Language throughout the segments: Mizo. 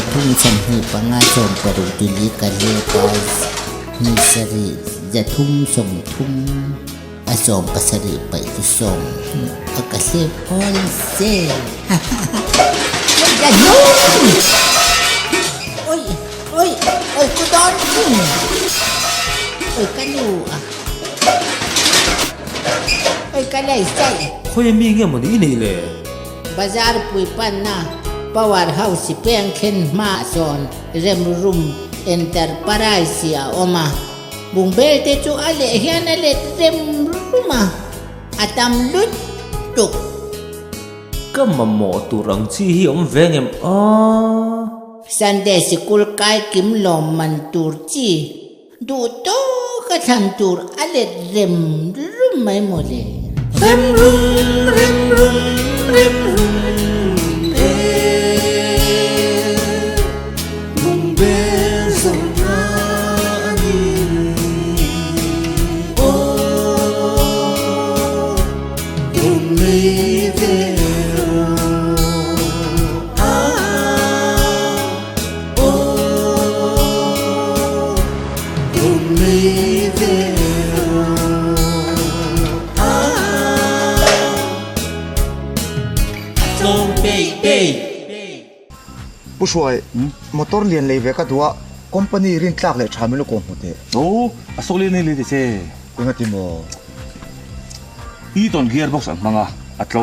325 60 tili ka let a, hnih sarih 330 a 17 paih chu sawm a ka hlep hawl se. Oi oi oi ku dawn oi ka nu a oi ka lei sai. Khawi mi nge maw ni i neih le? Bazar pui panna Power House peng thlen hma sawn Remrum Enterprise a awm a, bungbel te chu a leh hian a let rem rum a, a tam lutuk. Ka mamawh tur ang chi hi awm ve ngem a? Sunday sikul kai kim lawm man tur chi Duh tawk a thlan tur a let rem rum mai maw le. Rem rum rem rum rem rum e Bungbel zawrhna a ni Aw in lei ve rawh ah. Pu Hruai, motor lian lei ve ka duh a, company rin tlak leh tha min lo kawm hmu teh. Aw, a sawk lian lei lei che. Engati maw? Eaton gearbox an hmang a, a tlo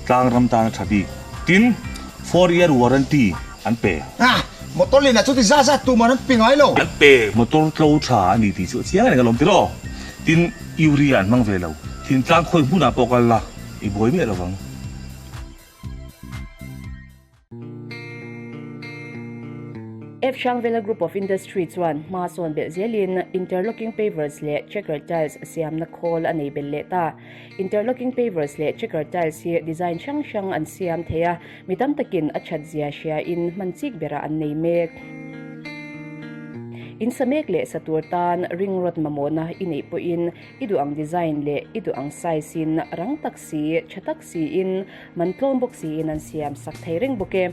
tlang ram tan a tha bik. Tin, 4 year warranty An pe. Ah! Motor lianah chuti zat zat tuman an pe ngai lo. An pe. Motor tlo tha a ni tih chu a chiang reng alawm tiraw? Tin, urea an hmang ve lo. Thintlang khawi hmunah pawh kal la, i buai miah lovang. F. Hrangvela Group of Industry chuan hma sawn belh zelin interlocking pavers leh checker tiles siamna khawl a nei belh leh ta. Interlocking pavers leh checker tiles hi design hrang hrang an siam thei a, Mi tam takin a that zia hriain hman chik berah an nei mek. In sa mek leh sa tur tan ring rod mamawhna i neih pawhin i duh ang design leh i duh ang size in rang tak si, tha tak siin, man tlawm bawk siin an siam sak thei reng bawk e.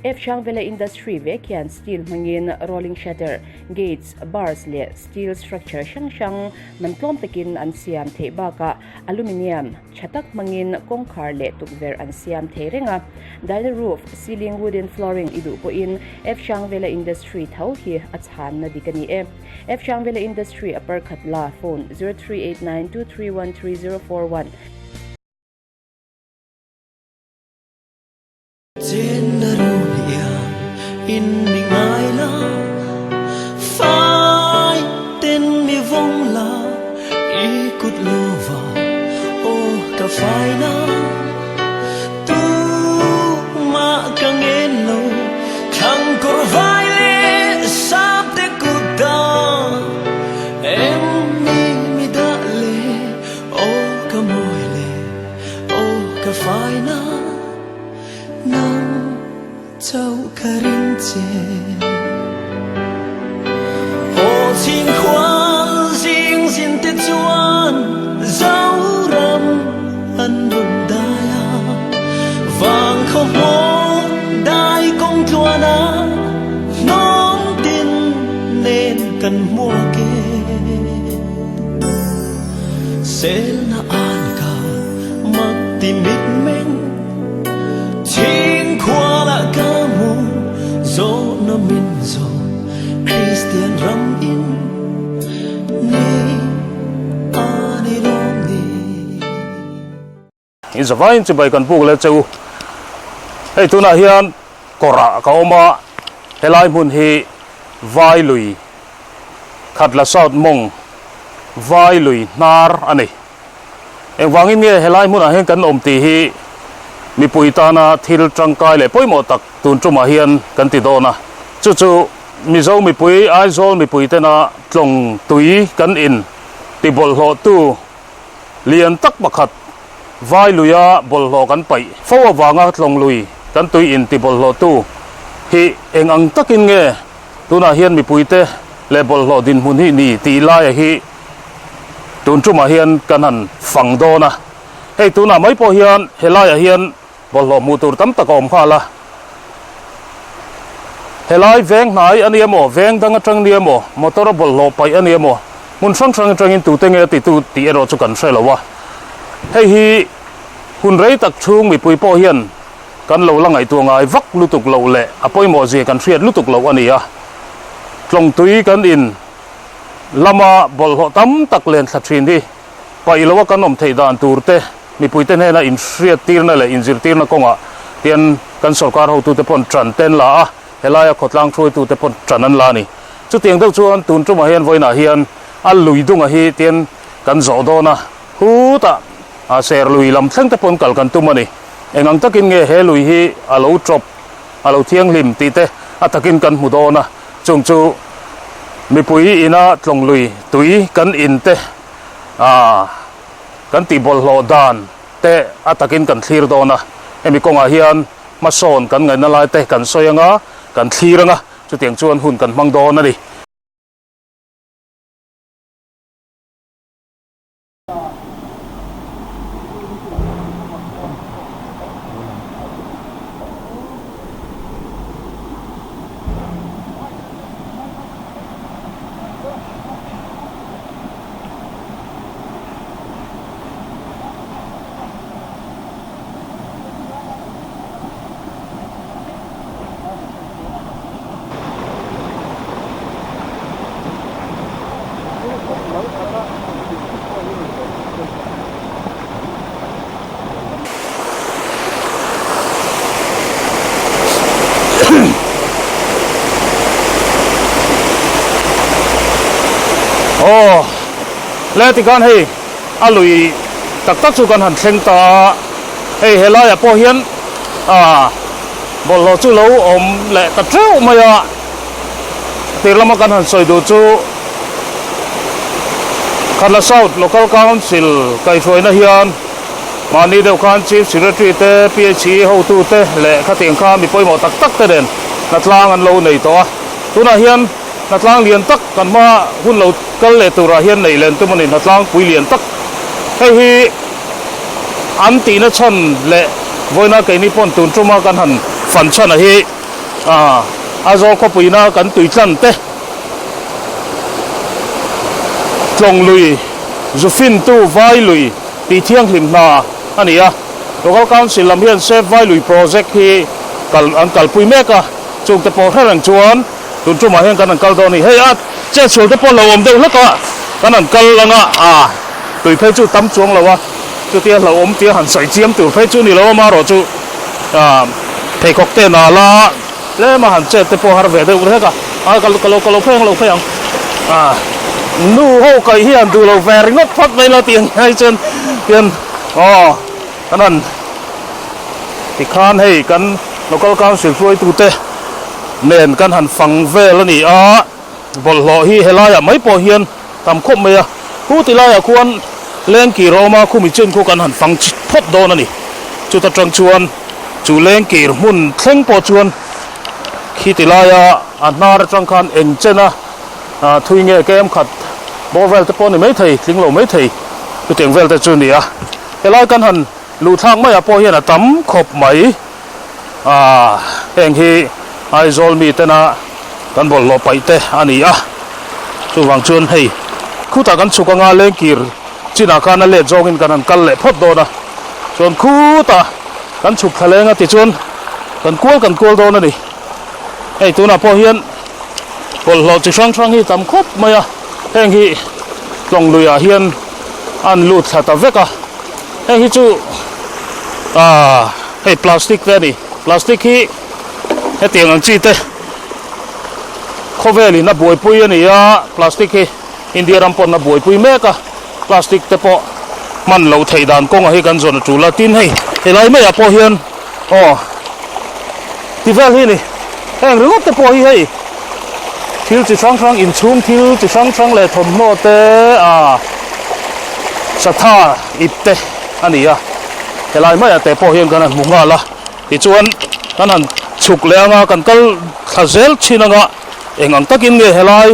F Hrangvela Industry vek hian steel hmangin rolling shutter, gates, bars leh steel structure hrang hrang man tlawm takin an siam theih bakah aluminium, Tha tak hmangin kawngkhar leh tukverh an siam thei reng a, Diner roof, ceiling wooden flooring i duh pawhin F Hrangvela Industry tho hi a chhanna dik a ni e. F Hrangvela Industry a parkhat la, phone, 0389231301. Chen na ru hian in mi ngai la, Fai ten mi vawng la, i kut lova aw ka fai na. Tu mah ka ngen lo, thlang kawr vai leh sap te kut dah. Em ni mi dah le, aw ka mawi le, aw ka fai na. Nang chauh ka ring che. Haw chhing khual zing zin te chuan Zoram an rawn dai a, Vang khaw hmawng dai kawng tluan a, Hnawng tin nen kan hmuak e. Selna an ka mak ti mitmeng Chhing khualah ka hmu zawhna min zawh Kristian ram in ni a ni lawm ni. In zavaiin chibai kan buk leh che u. Hei tunah hian kawrah ka awm a, helai hmun hi Vai lui Khatla South mawng Vai lui hnar a ni. Engvangin nge helai hmunah hian kan awm tih hi mipui tana thil tangkai leh pawimawh tak tun tumah hian kan ti dawn a. Chu chu Mizo mipui, Aizawl mipui tena tlawng tui kan in ti bawlhhlawhtu lian tak pakhat Vai luia bawlhhlawh kan paih fo avanga tlawng lui kan tui in ti bawlhhlawhtu hi eng ang takin nge tunah hian mipuite leh bawlhhlawh dinhmun hi ni tih laia hi Tun tumah hian kan han fang dawn a, hei tunah mai pawh hian helaiah hian bawlhhlawh hmuh tur tam tak a awm nghal a. Helai veng hnai a ni emaw, veng dang atang ni emaw, motor a bawlhhlawh paih a ni emaw, hmun hrang hrang atangin tute nge a titu tih erawh chu kan hre lo a. Hei hi hun rei tak chhung mipui pawh hian kan lo la ngaihtuah ngai vak lutuk loh leh a pawimawh zia kan hriat lutuk loh a ni a. Tlawngtui kan in lama bawlhhlawh tam tak len thla thin hi paih loa kan awm theih dan tur te, mipuite hnena inhriattirna leh inzirtirna kawngah tian kan sorkar hotute pawn tan te an la a, helaia khawtlang hruaitute pawn tan an la a ni. Chutiang deuh chuan tun tumah hian vawiinah hian a lui dunga hi tian kan zawh dawn a, hutah a ser lui lam thleng te pawn kal kan tum a ni. Eng ang takin nge he lui hi a lo tawp, a lo thianghlim tih te a takin kan hmu dawn a, chung chu mipui ina tlawng lui tui kan in te ah kan tih bawlhhlawh dan te a takin kan thlir dawn a, hemi kawngah hian hmasawn kan ngaihna lai te kan sawi anga, kan thlir anga, chutiang chuan hun kan hmang dawn a ni. Aw le tikhan hei a lui tak tak chu kan han thleng ta a hei helaiah pawh hian ah bawlhhlawh chu lo awm leh ta teuh mai a tir lama kan han sawi duh chu Khatla South Local Council kaihhruaina hian mahni deuh khan Chief Secretary te PHE hotute leh khatiang kha mi pawimawh tak tak te nen hnatlang an lo nei tawh a tunah hian Hnatlang lian tak kan hma hun lo kal leh turah hian neih len tum a ni. Hnatlang pui lian tak hei hi an tihna chhan leh vawiina keini pawn tun tuma kan han fan chhan a hi Aizawl khawpuina kan tui tlan te tlawng lui zufintu vai lui tih thianghlim hna a ni a. Local Council lam hian Save Vai Lui Project hi kal an kalpui mek a, chungte pawh hre reng chuan Tun tumah hian kan han kal dawn a ni. Hei a chetsual te pawh lo awm deuh hlek a, kan han kal ang a, aa tui phei chu tam chuang lo a, chutia hlauhawm tia han sawi chiam tur phei chu ni lo a, marawh chu aa pheikhawk te nal a, tlem a han chet te pawh har ve deuh hlek a, a ka lo ka lo phei ang lo phei ang aa nu ho kaih hi han duh lo ve ringawt phawt mai la tih ang hi chuan hian aw kan han tikhan hei kan local council hruaitute nen kan han fang vel a ni a, bawlhhlawh hi helaiah mai pawh hian tam khawp mai a, khu ti laiah khuan lengkir a awm a, khumi chin khu kan han fang phawt dawn a ni, chuta tang chuan chu lengkir hmun thleng pawh chuan khi ti laia a hnar atang khan eng chen a thui nge kem khat bawr vel te pawh a ni maithei tling lo maithei chutiang vel te chu a ni a, helai kan han luh thlak maiah pawh hian a tam khawp mai. Aaa heng hi Aizawl mi tena kan bawlhhlawh paih te a ni a, chuvang chuan hei khutah kan chhuk anga lengkir chinah khan a let zawngin kan han kal leh phawt dawn a, chuan khutah kan chhuk thla leng a tichuan kan kual kan kual dawn a ni. Hei tunah pawh hian bawlhhlawh chi hrang hrang hi tam khawp mai a, heng hi tlawng luiah hian an lut thla ta vek a. Hei hi chu aaa hei plastic te a ni plastic hi hetiang ang chi te khawvel in a buaipui a ni a plastic hi India ram pawn a buaipui mek a plastic te pawh hman loh theih dan kawngah hi kan zawn a tul a tin hei helai maiah pawh hian aw ti vel hi a ni heng ringawt te pawh hi hei thil chi hrang hrang inchhung thil chi hrang hrang leh thawmhnaw te ah satha ip te a ni a helai maiah te pawh hian kan han hmu nghal a tichuan kan han chhuk leh anga kan kal thla zel thin anga eng ang takin nge helai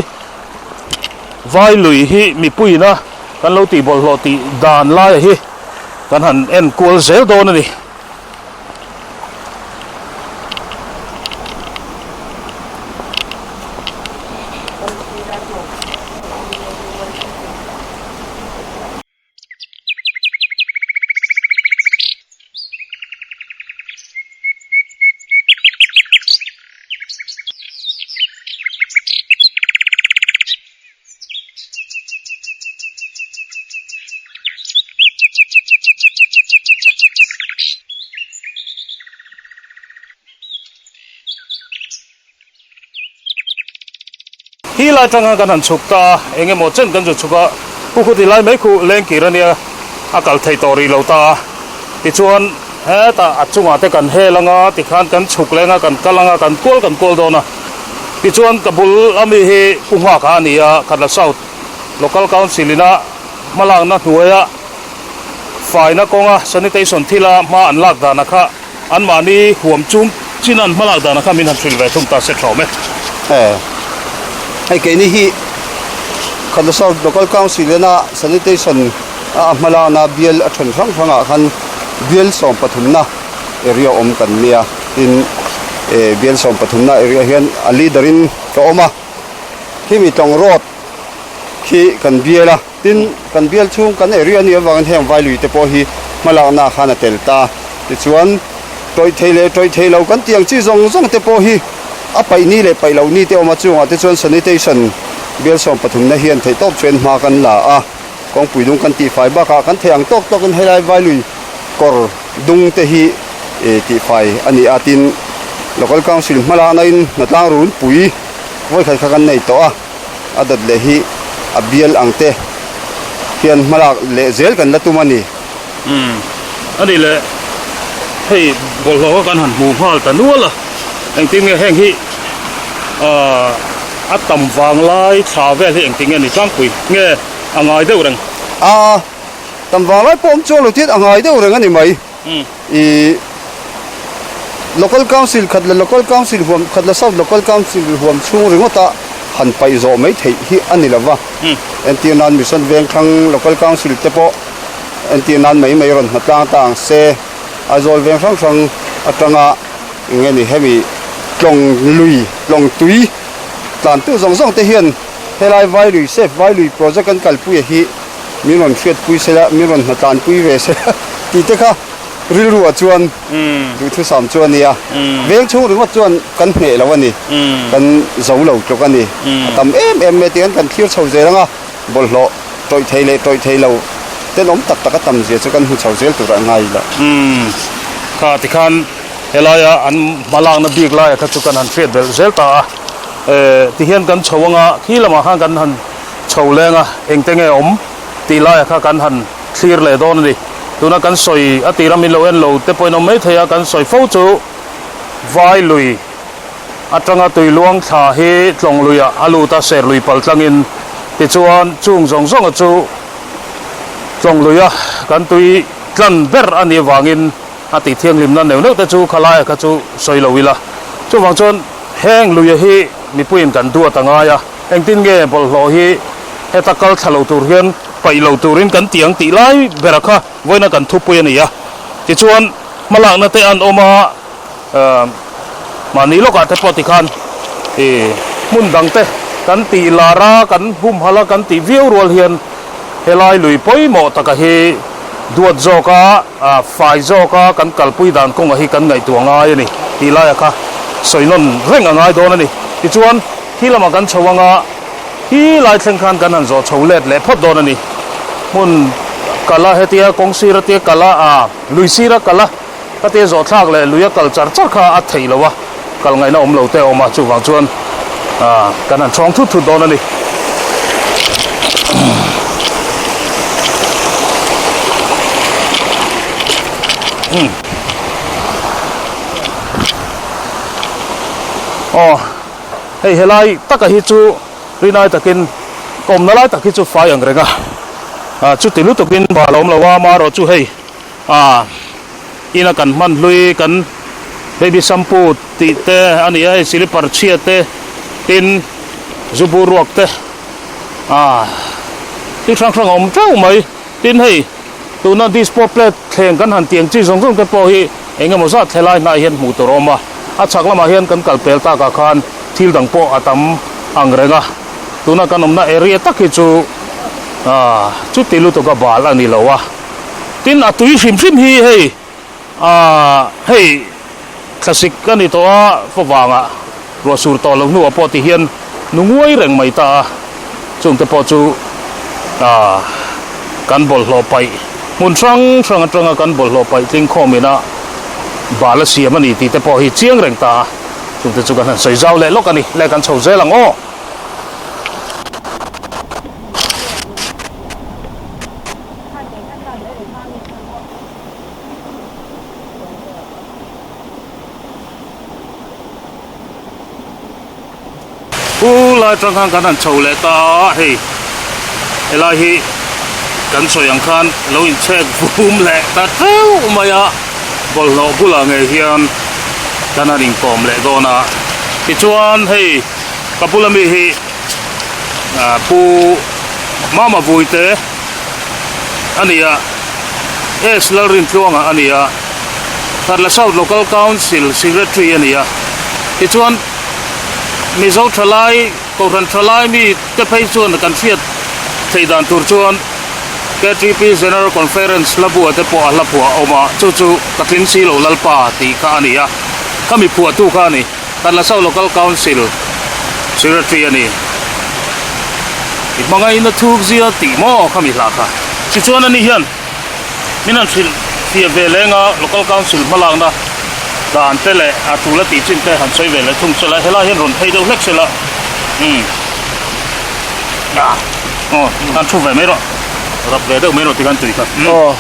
vai lui hi mipuiin a kan lo tih bawlhhlawh tih dan laia hi kan han en kual zel dawn a ni. Khi lai tang khan kan han chhuk ta a, eng emaw chen kan zu chhuk a, pu khu ti lai mai khu leng kir a nia, a kal thei tawh rih lo ta a. Tichuan hetah a chungah te kan hel anga tikhan kan chhuk leng a, kan kal anga kan kual kan kual dawn a. Tichuan ka bul ami hi Pu Nghaka a ni a, Khatla South Local Council ina hmalakna hnuaia faina kawnga sanitation thila hma an lak dana kha anmahni huam chung chin an hmalak dana kha min han hrilh ve thung ta se tha awm e. Hei keini hi Khatla South Local Council ina sanitation a hmalakna bial a then hrang hrangah khan bial 13na area awm kan nia tin bial 13na area hian a leader in ka awm a khimi tlawng road khi kan bial a. Tin, kan bial chhung kan area anih avangin heng vailui te pawh hi hmalakna ah khan a tel ta. Tichuan, tawih thei leh tawih thei lo kan tih ang chi zawng zawng te pawh hi a paih ni leh paih loh ni te awm a, chungah te chuan sanitation bial 13 na hian theihtawp chuan hma kan la a, kawngpui dung kan tihfai bakah kan theih ang tawk tawkin helai vailui kawr dung te hi tihfai a ni a, tin, Local Council hmalakna in hnatlang runpui vawikhat kha kan nei tawh a. A dawt leh hi a bial ang te hian hmalak leh zel kan la tum a ni. Umm, a nih leh hei bawlhhlawh kha kan han hmu nghal ta nual a, engtin nge heng hi ahh a tam vang lai thla vel hi engtin nge ni tlangpui nge a ngai deuh reng? A tam vang lai pawh awm chuang lo tiat a ngai deuh reng a ni mai. I Local Council khat leh Local Council huam khat leh South Local Council huam chhung ringawta han paih zawh mai theih hi a ni lova. Entir nan Mission Vengthlang Local Council te pawh entir nan mai mai rawn hmatlang ta ang se. Aizawl veng hrang hrang atanga eng nge ni hemi tlawng lui, tlawng tui tlantu zawng zawng te hian helai Vailui Safe Vailui Project an kalpuia hi min rawn hriatpui sela, min rawn hnatlanpui ve sela tih te kha rilruah chuan duhthusam chu a ni a. Veng chhung ringawt chuan kan hneh lo a ni, kan zo lo tluk a ni. A tam em em mai tihian kan thlir chho zel ang a, bawlhhlawh tawih thei leh tawih thei lo tenawm tak tak a tam zia chu kan hmu chho zel tur a ngai la. Kha tikhan helaia an hmalakna bik laia kha chu kan han hriat belh zel ta a, tihian kan chho anga khi lamah khan kan han Chho lenga engte nge awm tih laiah kha kan han thlir leh dawn a ni. Tuna kan sawi a tira min lo en lo te pawhin awm mai thei a, kan sawi fo chu Vai lui atanga tui luang thla hi tlawng luiah a lut a, ser lui pal tlangin. Tichuan chung zawng zawnga chu tlawng luia kan tui tlan ber a nih avangin a tih thianghlimna neuh neuh te chu kha laiah kha chu sawi lo ila. Chuvang chuan heng luia hi mipuiin kan duat a ngai a. Engtin nge bawlhhlawh hi heta kal thla lo tur hian paih lo turin kan ti ang tih lai bera kha vawiina kan thupui a ni a. Tichuan hmalakna te an awm a, mahni lawkah te pawh tikhan ih hmun dang te kan tih lar a, kan humhalh a, kan tih viau rual hian helai lui pawimawh taka hi duat zawka fai zawka kan kalpui dan kawngah hi kan ngaihtuah ngai a ni tih laia kha sawi nawn reng a ngai dawn a ni. Tichuan. Khi lamah kan chho anga khi lai thleng khan kan han zawh chho let leh phawt dawn a ni. Hmun kala hetia kawng sira tia kala a lui sira kala ka tia zawh thlak leh lui a kal char char kha a theih lo a, kal ngaihna awm lo te a awm a, chuvang chuan kan han chhawng thut thut dawn a ni. Aw. Hei helai taka hi chu rinai takin ka awmna lai tak hi chu fai ang reng a, ah chuti lutukin bal a awm lo a, amaherawh chu hei ah ina kan hman hlui kan baby shampoo tih te a ni a, hei silipar chhia te tin zu bur ruak te ah thil hrang hrang a awm teuh mai, tin hei tuna dispo plate thleng kan han tih ang chi zawng zawng te pawh hi. Eng emaw zat thlelai hnah hian hmuh tur a awm a, a chhak lamah hian kan kal pel takah khan thil dang pawh a tam ang reng a, tuna kan awmna area tak hi chu aah chuti lutuk a bal a ni lo a, tin a tui hrim hrim hi hei aah hei thlasik a ni tawh a favangah ruah sur tawh lo hnuah pawh ti hian nu nguai reng mai ta a, chungte pawh chu aah kan bawlhhlawh paih hmun hrang hrang atanga kan bawlhhlawh paih tling khawm ina bal a siam a ni tih te pawh hi chiang reng ta a, chungte chu kan han sawi zau leh lawk a ni, le kan chho zel ang aw. Khulai atang khan kan han chho leh ta a, hei helai hi kan sawi ang khan lo inchhek vum leh ta teuh mai a, bawlhhlawh bulah ngei hian kan han inkawm leh dawn a. Tichuan hei ka bula mi hi Pu Mama Vuite a ni a, S Lalrintluanga a ni a, Khatla South Local Council Secretary a ni a, tichuan Mizo thalai, Kohhran thalai mi te phei chuan kan hriat theih dan tur chuan KTP General Conference hla bua te pawh a hla phuah a awm a, chu chu ka tling si lo Lalpa tih kha a ni a, khami phuahtu kha a ni. Khatla South Local Council Secretary a ni. I hmangaihna thuk zia tih maw khami hla kha. Tichuan ani hian min han hrilh fiah ve leng a, Local Council hmalakna dan te leh a tul a tih chin te han sawi ve leh thung sela, helai hian rawn phei deuh hlek sela, umm ah aw han thu ve mai rawh, rap ve deuh mai rawh tikhan tui kha. Aw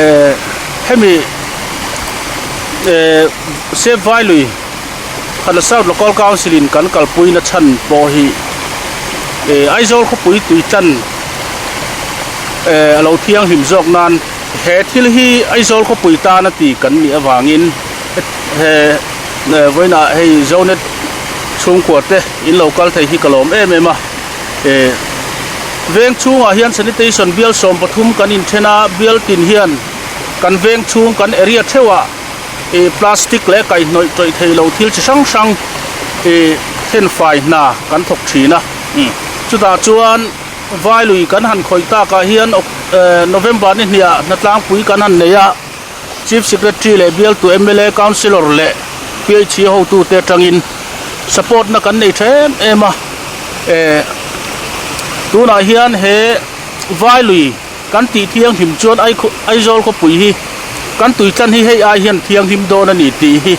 eh hemi eh Save Vailui Khatla South Local Council in kan kalpuina chhan pawh hi eh Aizawl khawpui tui tan eh a lo thianghlim zawk nan he thil hi Aizawl khawpui tan a ti kan nih avangin he eh vawiinah hei Zonet chhungkua te in lo kal thei hi ka lawm em em a eh veng chhungah hian sanitation bial 13 kan inthen a bial tin hian kan veng chhung kan area theuhah ih plastic leh kaihhnawih tawih thei lo thil chi hrang hrang ih thenfai hna kan thawk thin a chutah chuan Vailui kan han khawih takah hian November ni hniah hnatlangpui kan han nei a Chief Secretary leh bialtu mla Councillor leh PHE hotute atangin support na kan nei tha em em a eh tunah hian he Vailui Kan tih thianghlim chuan Aizawl khawpui hi kan tuitlan hi hei ai hian thianghlim dawn a ni tih hi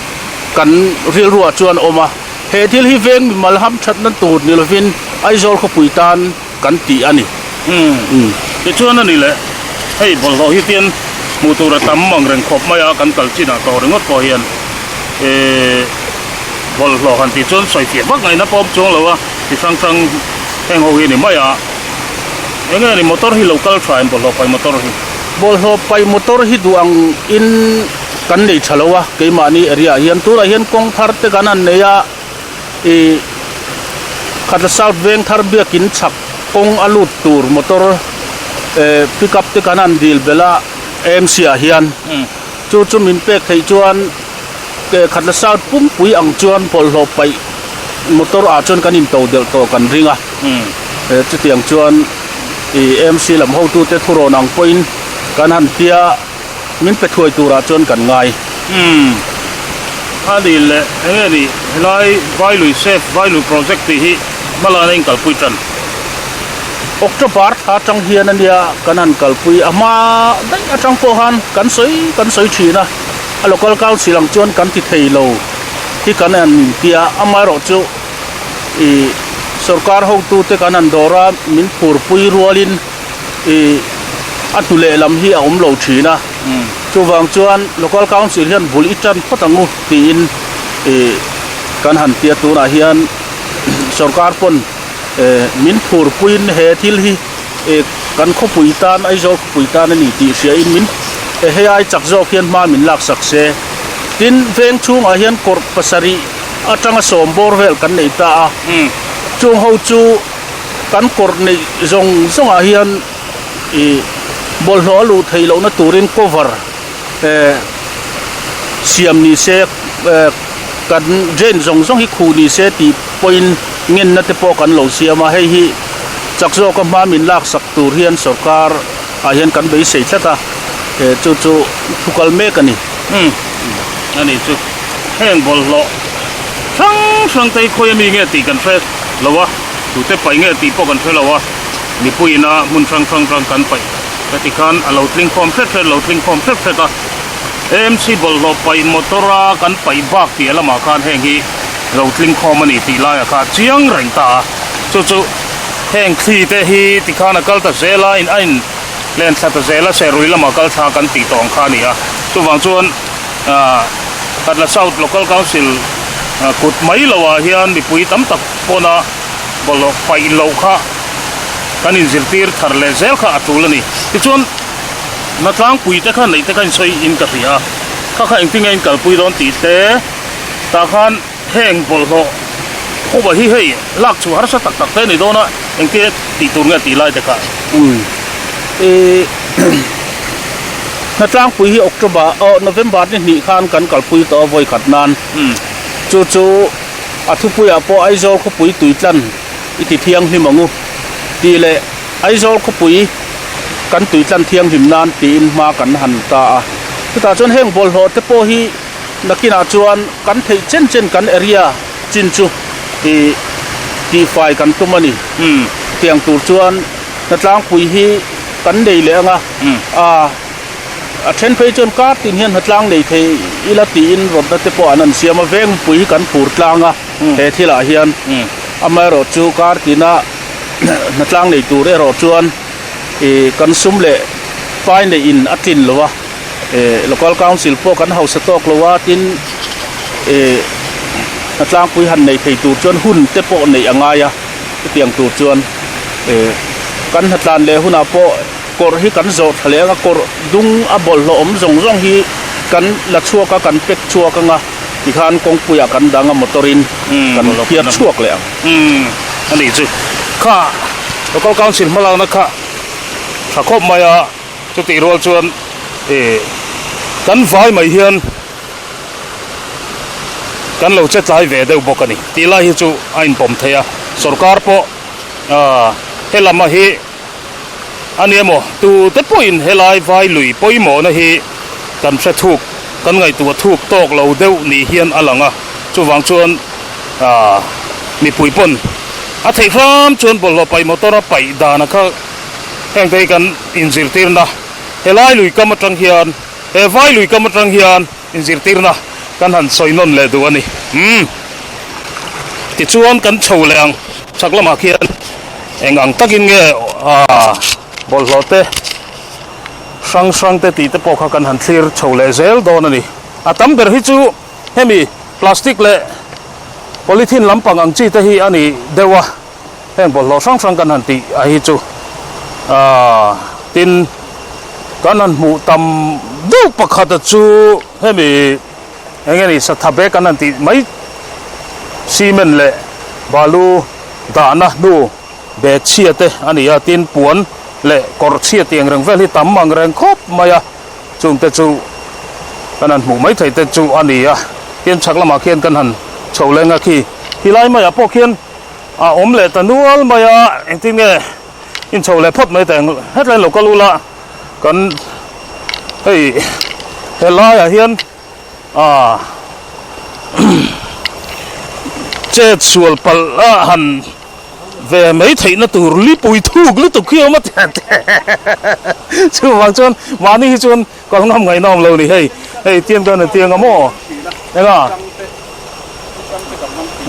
kan rilruah chuan a awm a. He thil hi veng mimal hamthatna tur ni lovin Aizawl khawpui tan kan tih a ni. Umm. Tichuan a ni le, hei bawlhhlawh hi tian hmuh tur a tam ang reng khawp mai a, kan kal chinah tawh ringawt pawh hian eh bawlhhlawh han tih chuan sawifiah vak ngaihna pawh a awm chuang lo a, ti hrang hrang heng ho hi a ni mai a. Enge ni motor hi lo kal tha em bawlhhlawh pai motor hi? Bawlhhlawh pai motor hi duh ang in kan nei tha lo a keimahni area ah hian tunah hian kawng thar te kan han nei a ih Khatla South veng thar biakin chhak kawng a lut tur motor eh pick up te kan han dil belh a AMC ah hian chu chu min pek theih chuan Khatla South pumpui ang chuan bawlhhlawh paih motor ah chuan kan into delh tawh kan ring a. Chutiang chuan ih AMC lam hotute thurawn ang pawhin kan han tia min pe thuai turah chuan kan ngai. Umm a ni le enge ni helai Vailui Safe Vailui Project tih hi hmalana in kalpui tan. October thla atang hian a nia kan han kalpui a hma daih atang pawh khan kan sawi kan sawi thin a, a local council ang chuan kan ti thei lo hi kan han intia amaherawhchu ih sorkar hotute kan han dawr a min phurpui rualin ih a hnu lehlam hi a awm lo thin a chuvang chuan local council hian bul i tan phawt ang u tiin ih kan han tia tunah hian sorkar pawn eh min phurpuiin he thil hi ih kan khawpui tan Aizawl khawpui tan a ni tih hriain min hei ai chak zawk hian hma min laksak se tin veng chhungah hian kawrh pasarih atanga sawm bawr vel kan nei ta a, chung ho chu kan kawrh neih zawng zawngah hian ih bawlhhlawh a luh theih lohna turin cover eh siam ni se eh kan drain zawng zawng hi khuh ni se tih pawhin ngenna te pawh kan lo siam a, hei hi chak zawka hma min laksak tur hian sorkar ah hian kan beisei tlat a, eh chu chu thu kal mek a ni. A ni chu. Heng bawlhhlawh hrang hrang te hi khawi ami nge tih kan hre lo a, tute paih nge tih pawh kan hre lo a, mipui ina hmun hrang hrang hrang kan paih ka ti khan a lo tling khawm hret hret, lo tling khawm hret hret a, AMC bawlhhlawh paih motor a kan paih bak tih lamah khan heng hi lo tling khawm a ni tih laiah kha chiang reng ta a, chu chu heng thli te hi tikhan a kal ta zel a, in a in len thla ta zel a, serui lamah kal thla kan tih tawh ang kha a ni a, chuvang chuan. Khatla South Local Council kut mai loah hian mipui tam tak pawna Bawlhhlawh paih loh kha kan inzirtir thar leh zel kha a tul a ni. Tichuan, hnatlangpui te kha neih te kha insawi in ka hria a, kha kha engtin nge in kalpui dawn tih te tah khan heng bawlhhlawh khupa hi hei lak chhuah harsa tak tak te a ni dawn a, engtin tih tur nge tih lai te kha. Umm ih hnatlangpui hi October aw November ni hnih khan kan kalpui tawh a vawikhat nan chu chu. A thupuiah pawh Aizawl khawpui tuitlan i ti thianghlim ang u tih leh Aizawl khawpui kan tuitlan thianghlim nan tiin hma kan han ta a. Chutah chuan heng bawlhhlawh te pawh hi nakinah chuan kan theih chen chen kan area chin chu ih tihfai kan tum a ni. Tiang tur chuan hnatlangpui hi kan nei leh ang a, a. A then phei chuan kar tin hian hnatlang nei thei ila tiin rawtna te pawh an han siam a, vengpui hi kan phur tlang a he thilah hian amaherawh chu kar tina hnatlang nei tur erawh chuan ih kan sum leh pai neih in a tlin lo a, ih local council pawh kan hausa tawk lo a tin ih hnatlangpui han nei thei tur chuan hun te pawh neih a ngai a chutiang tur chuan ih kan hnatlan leh hunah pawh. Kawrh hi kan zawh thla leh ang a, kawrh dung a bawlhhlawh awm zawng zawng hi kan la chhuak a, kan pack chhuak ang a, tikhan kawngpuiah kan dang a motor in kan phiar chhuak leh ang. Umm a nih chu. Kha Local Council hmalakna kha tha khawp mai a, chutih rual chuan ih kan vai mai hian kan lo che tlai ve deuh bawk a ni tih lai hi chu a inpawm thei a, sorkar pawh ah helama hi. A ni emaw, tute pawhin helai vai lui pawimawhna hi kan hre thuk, kan ngaihtuah thuk tawk lo deuh ni hian a lang a, chuvang chuan aah mipui pawn a theih hram chuan bawlhhlawh paih motor a paih dana kha hengte hi kan inzirtirna helai lui kam atang hian he vai lui kam atang hian inzirtirna kan han sawi nawn leh duh a ni. Umm tichuan kan chho leh ang chhak lamah khian. Eng ang takin nge aaa bawlhhlawh te hrang hrang te tih te pawh kha kan han thlir chho leh zel dawn a ni. A tam ber hi chu hemi plastic leh polythene lampang ang chi te hi a ni deuh a, heng bawlhhlawh hrang hrang kan han tih a hi chu aaa tin kan han hmuh tam deuh pakhat a chu hemi eng nge ni satha bag an han tih mai cement leh balu. Dahna hnu bag chhia te a ni a, tin puan leh kawr chhia tih angreng vel hi tam angreng khawp mai a, chung te chu kan han hmuh mai thei te chu a ni a, tin chhak lamah khian kan han chho leng a khi helai maiah pawh khian a awm leh ta nual mai a, engtin nge inchho leh phawt mai ta eng hetlai lo kal ula kan hei helaiah hian. A chet sual palh a han ve mai theihna tur lipui thuk lutuk hi a awm a chuvang chuan mahni hi chuan kal ngam ngaihna awm lo ni hei hei tiang chuan a tiang a maw enga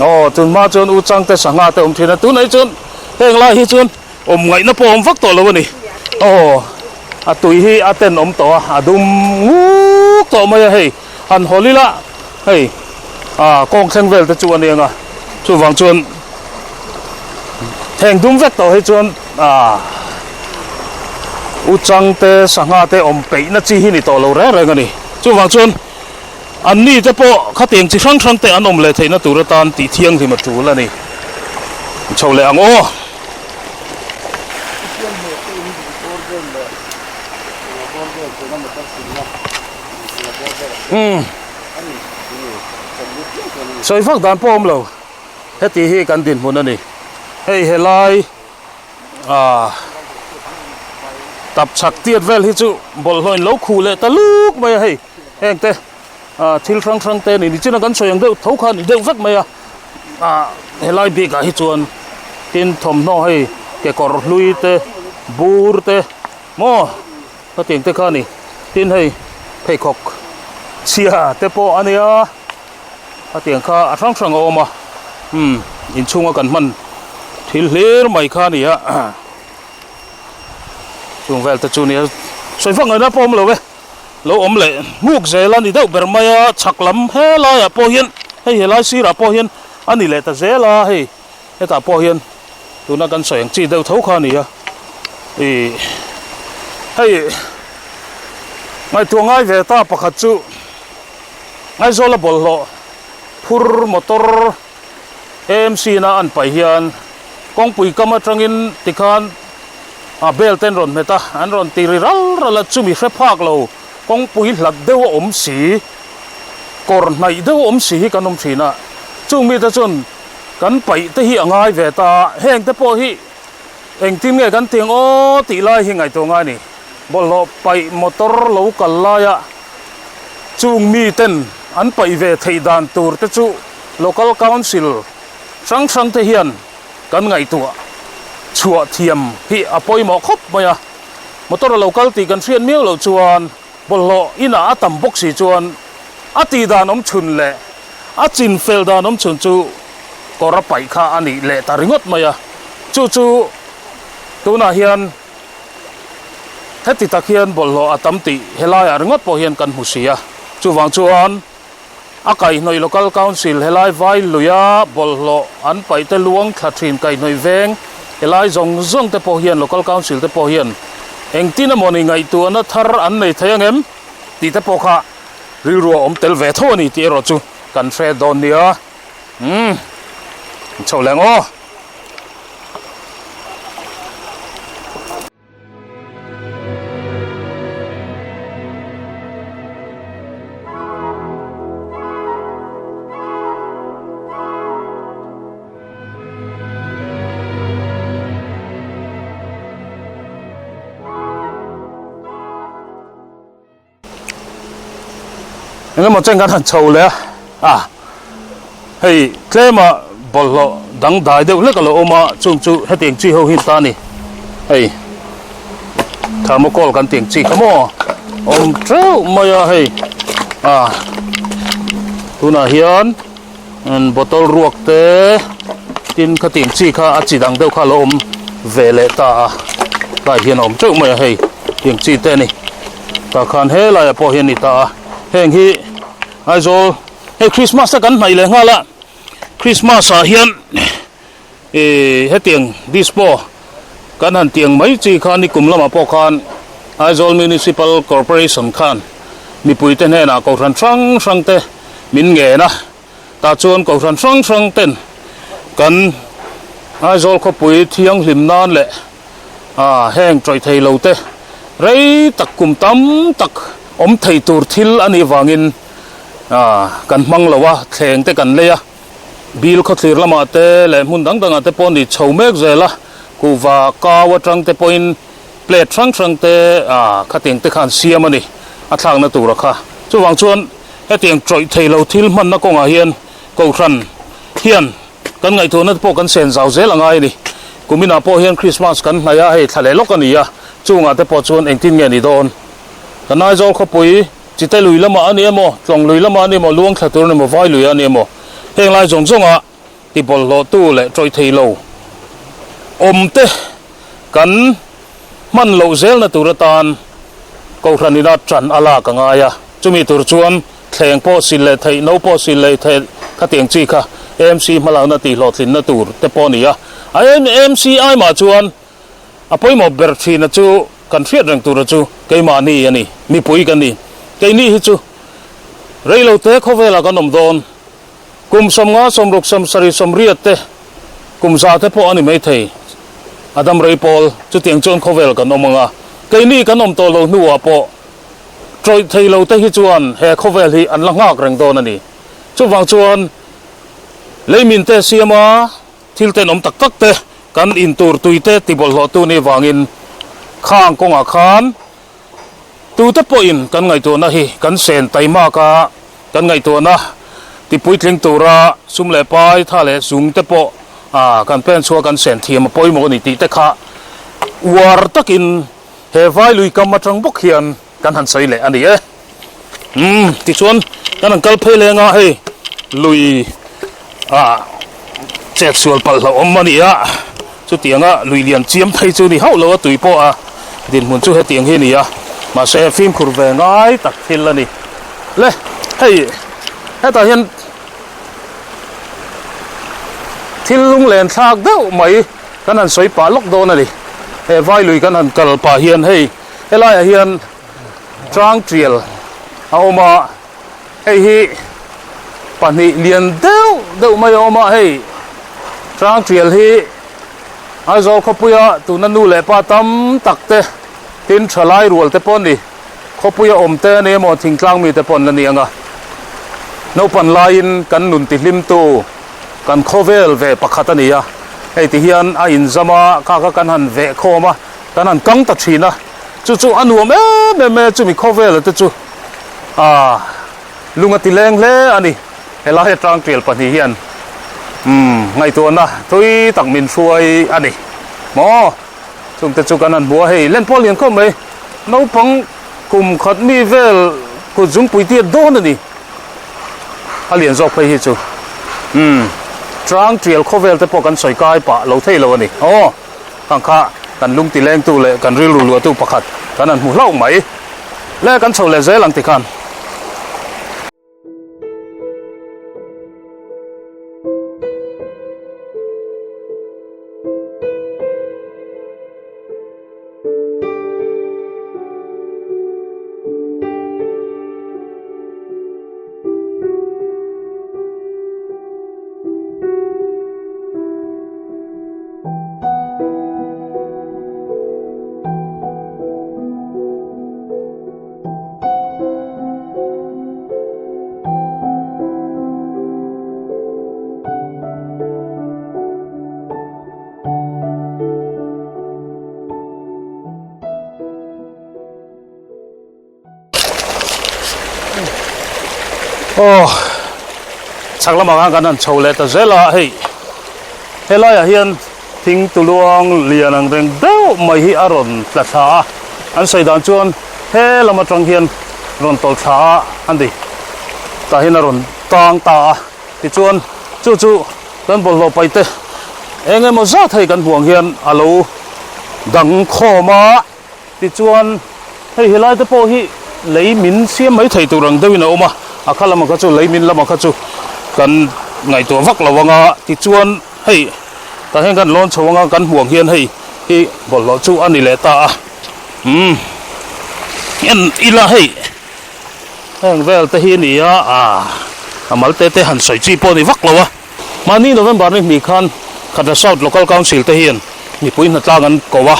aw tunhma chuan u changte sangha te awm thin a tunah hi chuan heng lai hi chuan Awm ngaihna pawh awm vak tawh lo a ni. Aw, a tui hi a ten awm tawh a, a dum nguk tawh mai a hei. Han hawl ila hei ah kawng thleng vel te chu a nia nga, chuvang chuan heng dum vek tawh hi chuan ah u chang te sangha te awm peihna chi hi ni tawh lo reng reng a ni. Chuvang chuan an ni te pawh khatiang chi hrang hrang te an awm leh theihna tur atan tih thianghlim a tul a ni. Chho leh ang aw. Umm sawi vak dan pawh awm lo heti hi kan dinhmun a ni hei helai ah tapchhak tiat vel hi chu bawlhhlawh in lo khuh leh ta luk mai a hei heng te ah thil hrang hrang te ni nichina kan sawi ang deuh tho kha a ni deuh vek mai a. Ah helai bikah hi chuan tin thawmhnaw hei kekawr hlui te bur te maw hetiang te kha a ni tin hei pheikhawk chhia te pawh a nia hetiang kha a hrang hrang a awm a umm inchhunga kan hman thil hlir mai kha a ni a chung vel te chu a nia sawi vak ngaihna pawh a awm lo e. Lo awm leh hmuk zel a ni deuh ber mai a, chhak lam helaiah pawh hian hei helai sirah pawh hian a ni leh ta zel a, hei hetah pawh hian. Tuna kan sawi ang chi deuh tho kha a ni a, ih hei ngaihtuah ngai ve ta pakhat chu Aizawla bawlhhlawh phur motor AMC na an paih hian kawngpui kam atangin tikhan a bel te an rawn hmet a, an rawn ti ri ral ral a, chumi hre phak lo kawngpui hlat deuh a awm si, kawr hnaih deuh a awm si hi kan awm thin a, chung mite chuan Kan paih te hi a ngai ve ta, heng te pawh hi engtin nge kan tiang aw tih lai hi ngaihtuah ngai a ni. Bawlhhlawh paih motor lo kal laia chung mi ten an paih ve theih dan tur te chu Local Council hrang hrang te hian kan ngaihtuah chhuah thiam hi a pawimawh khawp mai a. Motor a lo kal tih kan hriat miau loh chuan bawlhhlawh inah a tam bawk si chuan a tih dan awm chhun leh A chin fel dan awm chhun chu kawr a paih kha a nih leh ta ringawt mai a, chu chu tunah hian heti tak hian bawlhhlawh a tam tih helaiah ringawt pawh hian kan hmu si a, chuvang chuan a kaihhnawih Local Council helai vai luia bawlhhlawh an paih te luang thla thin kaihhnawih veng helai zawng zawng te pawh hian Local Council te pawh hian engtin emawni ngaihtuahna thar an nei thei angem tih te pawh kha Rilru a awm tel ve tho a ni tih erawh chu kan hre dawn nia. Umm, chho leh ang aw. Engemaw chen kan han chho leh a, ah hei tlema bawlhhlawh dangdai deuh hlek a lo awm a, chung chu hetiang chi ho hi ta a ni, hei thermocol kan tih ang chi kha maw awm teuh mai a hei ah tunah hian bottle ruak te tin khatiang chi kha a chi dang deuh kha a lo awm ve leh ta a tlai hian a awm teuh mai a hei tiang chi te a ni tah khan helaiah pawh hian a ni ta a heng hi Aizawl hei Christmas te kan hnaih leh nghal a Christmas ah hian Ih hetiang dispo kan han tiang mai chi kha nikum lamah pawh khan Aizawl Municipal Corporation khan mipuite hnenah kohhran hrang hrang te min ngen a, tah chuan kohhran hrang hrang ten kan Aizawl khawpui thianghlim nan leh ah heng tawih thei lo te rei tak kum tam tak awm thei tur thil a nih vangin ah kan hmang lo a, thleng te kan lei a. Bil khawthlir lamah te leh hmun dang dangah te pawh ni chho mek zel a, kuhva kau atang te pawhin plate hrang hrang te ah khatiang te khan siam a ni, a thlakna tura kha. Chuvang chuan hetiang tawih thei lo thil hmanna kawngah hian Kohhran hian kan ngaihtuahna te pawh kan sen zau zel a ngai a ni. Kuminah pawh hian Krismas kan hnaih a, hei thla leh lawk a ni a, chungah te pawh chuan engtin nge ni dawn? Kan Aizawl khawpui Chite lui lamah a ni emaw, Tlawng lui lamah a ni emaw, Luang thla tur a ni emaw, Vai lui a ni emaw, heng lai zawng zawnga ti bawlhhlawhtu leh tawih thei lo awmte kan hman loh zelna tur atan Kohhran ina ṭan a lak a ngai a. Chumi tur chuan thleng pawh sil leh theih, no pawh sil leh theih khatiang chi kha AMC hmalakna tihhlawhtlinna tur te pawh a ni a. A AMC aimah chuan A pawimawh ber thina chu kan hriat reng tura chu keimahni a ni, mipui kan ni. Keini hi chu reilote khawvelah kan awm dawn. Kum 50, 60, 70, 80 te, kum za te pawh a ni maithei. A dam rei pawl chutiang chuan khawvel kan awm ang a. Keini kan awm tawh lo hnuah pawh tawih thei lo te hi chuan he khawvel hi an la nghak reng dawn a ni. Chuvang chuan leimin te siama Thil tenawm tak tak te kan in tur tui te ti bawlhhlawh tu nih vangin khang kawngah khan tute pawhin kan ngaihtuahna hi kan sen taimak a, kan ngaihtuahna ti puitling tura sum leh pai tha leh zung te pawh kan pen chhuah kan sen thiam a pawimawh a ni tih te kha uar takin he vai lui kam atang bawk hian kan han sawi leh a ni e. Umm tichuan kan han kal phei leng a hei lui ah chet sual palh hlauh awm a ni a chutianga lui lian chiam phei chu ni hauh lo a tui pawh a dinhmun chu hetiang hi a ni a mahse fimkhur ve ngai tak thil a ni le hei hetah hian thil lunglen thlak deuh mai. Kan han sawi pah lawk dawn a ni. He Vailui kan han kal pah hian hei helaiah hian tlang tial a awm a, hei hi pahnih lian deuh deuh mai a awm a, hei tlang tial hi Aizawl khawpuia tuna nu leh pa tam tak te tin thalai rual te pawh a ni. Khawpuia awm te a ni emaw thingtlang mite pawh an la ni ang a, naupan laiin kan nun tihlimtu kan khawvel ve pakhat a ni a, hei ti hian a inzam a, kha kha kan han veh khawm a, kan han kang ta thin a, chu chu a nuam em em e, chumi khawvela te chu aah lung a ti leng hle a ni, helai atang tial pahnih hian umm ngaihtuahna thui tak min hruai a ni maw. Chungte chu kan han hmu a, hei len pawh a lian khawp mai. Naupang kum khat mi vel kut zungpui tiat dawn a ni. A lian zawk phei hi chu umm Trang tial khawvel te pawh kan sawi kai pah lo thei lo a ni. Aw khang kha kan lung ti lengtu leh kan rilru luahtu pakhat kan han hmu hlauh mai. Le kan chho leh zel ang tikhan. Aw chhak lamah khan kan han chho leh ta zel a hei helaiah hian thing tuluang lian ang reng deuh mai hi a rawn tla thla a an sawi dan chuan he lam atang hian rawn tawlh thla a an ti tah hian a rawn tang ta a tichuan chu chu kan bawlhhlawh paih te eng emaw zat hei kan hmuh ang hian a lo dang khawm a tichuan hei helai te pawh hi lei min siam mai thei tur ang deuhin a awm a a kha lamah kha chu lei min lamah kha chu kan ngaihtuah vak lo ang a tichuan hei tah hian kan lawn chho ang a kan hmuh ang hian hei hi bawlhhlawh chu a ni leh ta a. Umm en ila hei heng vel te hi a ni a ah a mal te te han sawi chi pawh a ni vak lo a mahni November ni hnih khan Khatla South Local Council te hian mipui hnatlang an ko a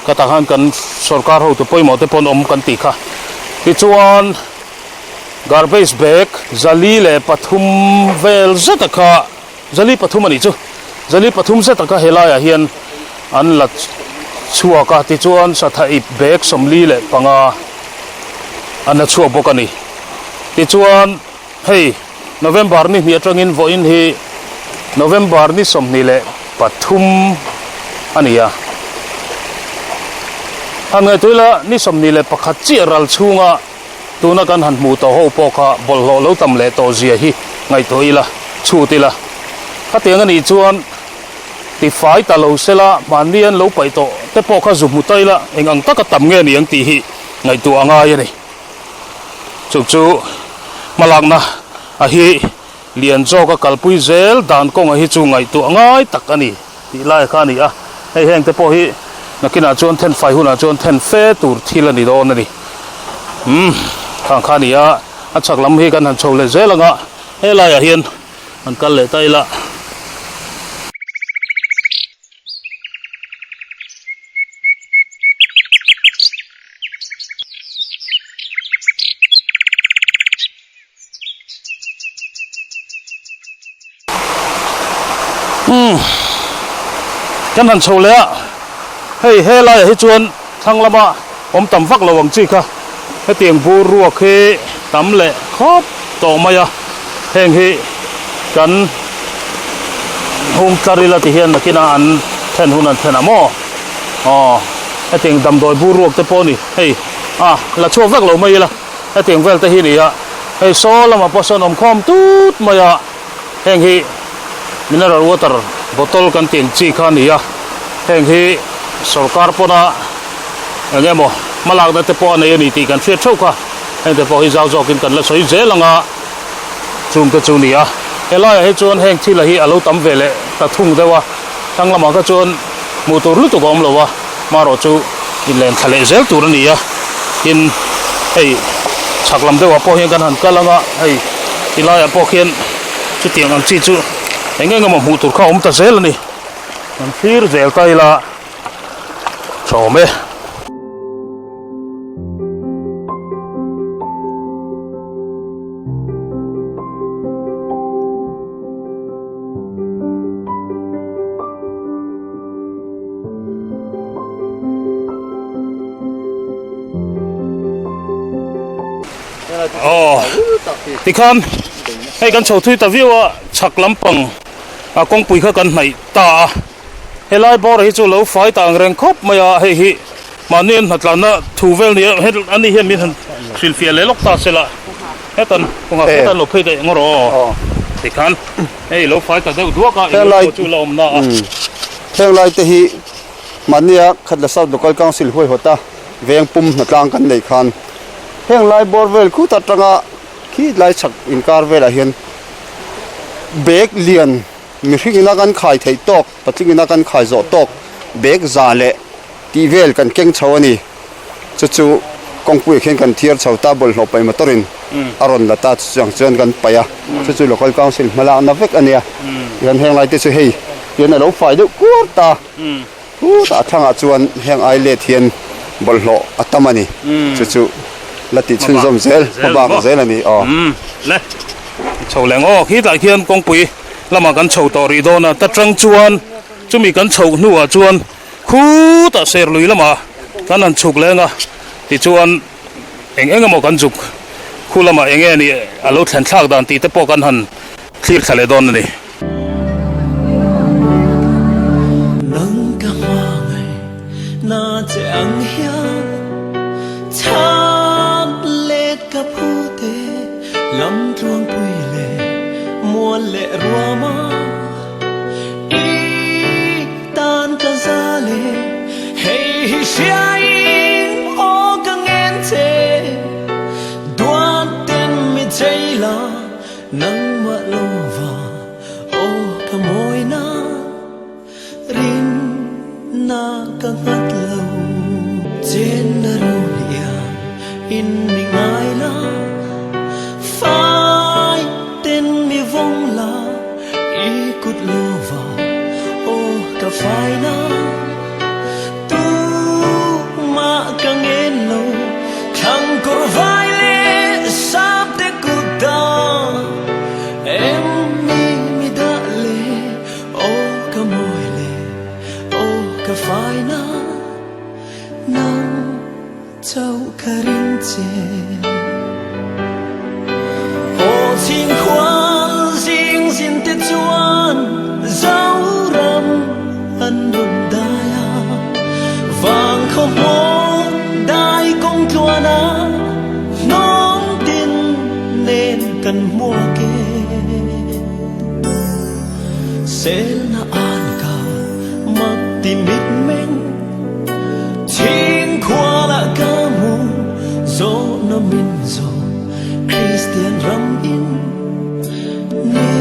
khatah khan kan sorkar hotu pawimawh te pawh an awm kan tih kha tichuan garbage bag 403 vel zet a kha 403 a nih chu. 403 zet taka helaiah hian an la chhuak a, tichuan satha ip bag 45 an la chhuak bawk a ni. Tichuan hei November ni hnih atangin vawiin hi November ni 23 a ni a. Han ngaihtuah ila ni 21 chiah ral chhunga Tuna kan han hmuh tawh ho pawh kha bawlhhlawh lo tam leh tawh zia hi ngaihtuah ila, chhut ila. Khatiang a nih chuan tifai ta lo sela hmanni an lo paih tawh te pawh kha zu hmu ta ila eng ang taka tam nge ni ang tih hi ngaihtuah a ngai a ni. Chu chu hmalakna a hi lian zawka kalpui zel dan kawnga hi chu ngaihtuah ngai tak a ni tih lai kha a ni a. Hei heng te pawh hi nakinah chuan thenfai hunah chuan then fe tur thil a ni dawn a ni. Umm khang kha a ni a, a chhak lam hi kan han chho leh zel ang a, helaiah hian han kal leh ta ila. Umm kan han chho leh a hei he laiah hi chuan thlang lama awm tam vak lo ang chi kha hetiang bur ruak hi tam leh khawp tawh mai a heng hi kan hung tlar ila ti hian nakinah an then hun an then a maw aw hetiang damdawi bur ruak te pawh a ni hei a la chhuak vek lo mai ila. Hetiang vel te hi ni a, hei saw lamah pawh sawn awm khawm tut mai a, heng hi mineral water bottle kan tih ang chi kha a ni a, heng hi sorkar pawna eng emaw hmalakna te pawh a nei a ni tih kan hriat theuh kha, heng te pawh hi zau zawkin kan la sawi zel ang a, chung te chu a ni a, helaiah hi chuan heng thil a hi a lo tam ve leh ta thung deuh a, thlang lamah kha chuan. Hmuh tur lutuk a awm lo a, marawh chu inlen thla leh zel tur a ni a, tin hei chhak lam deuhah pawh hian kan han kal ang a, hei ti laiah pawh khian chutiang ang chi chu eng eng emaw hmuh tur kha a awm ta zel a ni, kan thlir zel ta ila tha awm e. Aw tikhan hei kan chho thui ta viau a chhak lampang a kawngpui kha kan hnaih ta a helai bawr hi chu lo fai ta ang reng khawp mai a hei hi mahni an hnatlanna thu vel nia he ani hian min han hrilhfiah leh lawk ta se la hetan kawngah hetan lo phei daih ang rawh aw tikhan hei lo fai ta deuh duak a eng pawh chu la awm na a. Heng lai te hi mahnia Khatla South Local Council huaihawt a veng pum hnatlang kan neih khan heng lai bawr vel khut atanga khi lai chhak inkar velah hian bag lian mihring ina kan khai theih tawk patling ina kan khai zawh tawk bag za leh tih vel kan keng chho a ni. Chu chu kawngpuiah khian kan thiar chho ta bawlhhlawh paih motor in a rawn la ta chuang chuan kan paih a chu chu local council hmalakna vek a nia tihian heng lai te chu hei hian a lo fai deuh kuar ta khutah a thlangah chuan heng ai let hian bawlhhlawh a tam a ni chu chu la tih chhunzawm zel hmabak zel a ni aw. Le chho leng aw khitlai khian kawngpui lamah kan chho tawh rih dawn a ta tang chuan chumi kan chhoh hnuah chuan Khutah Serlui lamah kan han chhuk leng a, tichuan eng eng emaw kan zuk khu lamah eng nge nih a lo thlen thlak dan tih te pawh kan han thlir thla leh dawn a ni. Nang ka hmangaih na che ang hian chhan let ka phu te lam tluangpui leh mual leh ruam a i tan ka za le hei hi hriain aw ka ngen che duan ten mi chei la nangmah lova aw ka mawi na rin na ka nghat lo chen na run iang in mi ngai la fai ten mi vawng la I kut lova aw ka fai na tumah ka ngen lo thlang kawr vai leh sap te kut dah em ni mi dah le aw ka mawi le aw ka fai na nang Chauh ka ring che. Aw chhingkhual zing zin te chuan Zoram an rawn dai a, vang khaw hmawng dai kawng tluan a, hnawng tin nen kan hmuak e. Selna an ka mak ti mitmeng. Chhingkhualah ka hmu zawhna min zawh Kristian ram in ni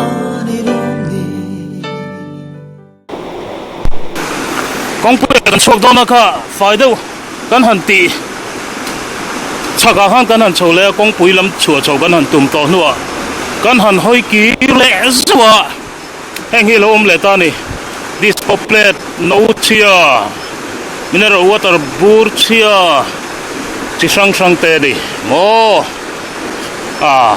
a ni lawm ni. Kawngpui kan chhuak dawn a kha fai deuh kan han tih chhakah khan kan han chho leh a kawngpui lam chhuah chho kan han tum tawh hnuah kan han hawi kir leh zauh a. Heng hi a lo awm leh ta a ni. Disco plate, no chhia, mineral water bur chhia chi hrang hrang te a ni maw? Ah,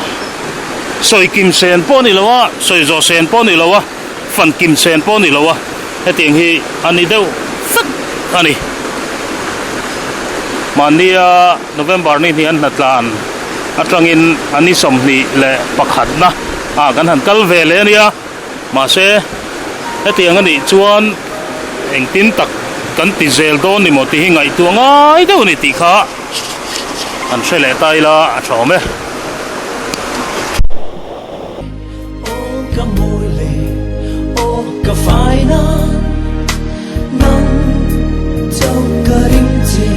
sawi kim sen pawh a ni lo a, sawi zawh sen pawh a ni lo a, fan kim sen pawh a ni lo a, hetiang hi a ni deuh vek a ni. Mahnia November ni hnih an hnatlan atangin a ni 21 na ah kan han kal ve leh a nia, mahse hetiang a nih chuan engtin tak kan ti zel dawn ni maw tih hi ngaihtuah ngai deuh a ni tih kha han hre leh ta ila a tha awm e. Aw ka mawi le, aw ka fai na, nang chauh ka ring che.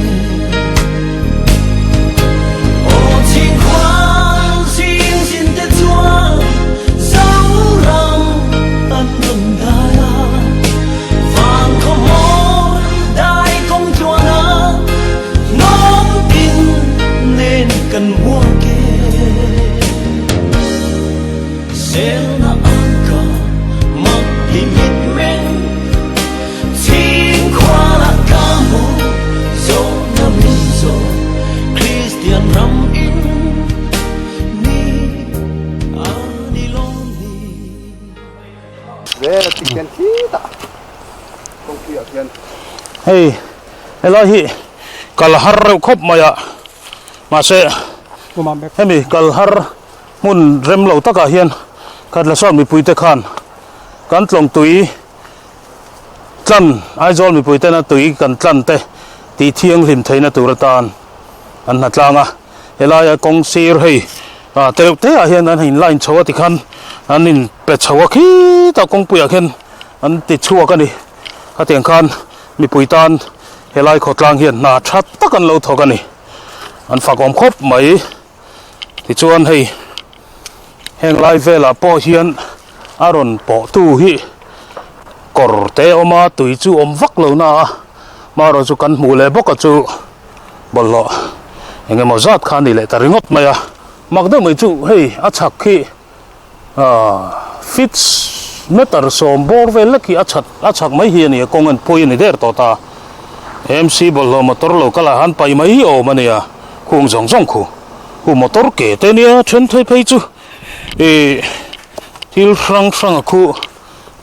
Aw chhingkhual zing zin te chuan Zoram an rawn dai a, Hei helai hi kal har reuh khawp mai a mahse hemi kal har hmun rem lo takah hian Khatla South mipuite khan kan tlawng tui tlan Aizawl mipuitena tui kan tlan te tih thianghlim theihna tur atan an hna tlang a helaia kawng sir hei ah tereuh te ah hian an in line chho a tikhan an in pe chho a khitah kawngpuiah khian an ti chhuak a ni khatiang khan mipui tan helai khawtlang hian hna tha tak an lo thawk a ni an fakawm khawp mai. Tichuan hei heng lai velah pawh hian a rawn pawh tu hi kawr te a awm a tui chu awm vak lo na a marawh chu kan hmuh leh bawk a chu bawlhhlawh eng emaw zat kha a ni leh ta ringawt mai a mak deuh mai chu hei a chhak khi ahh feet meter sawm bawr vel lek hi a chhat a chhak mai hi a ni a kawng an pui a ni der tawh ta MC bawlhhlawh motor lo kal ah han pai mai awm a nia khung zawng zawng khu khu motor ke te nia then phei phei chu ih thil hrang hrang a khu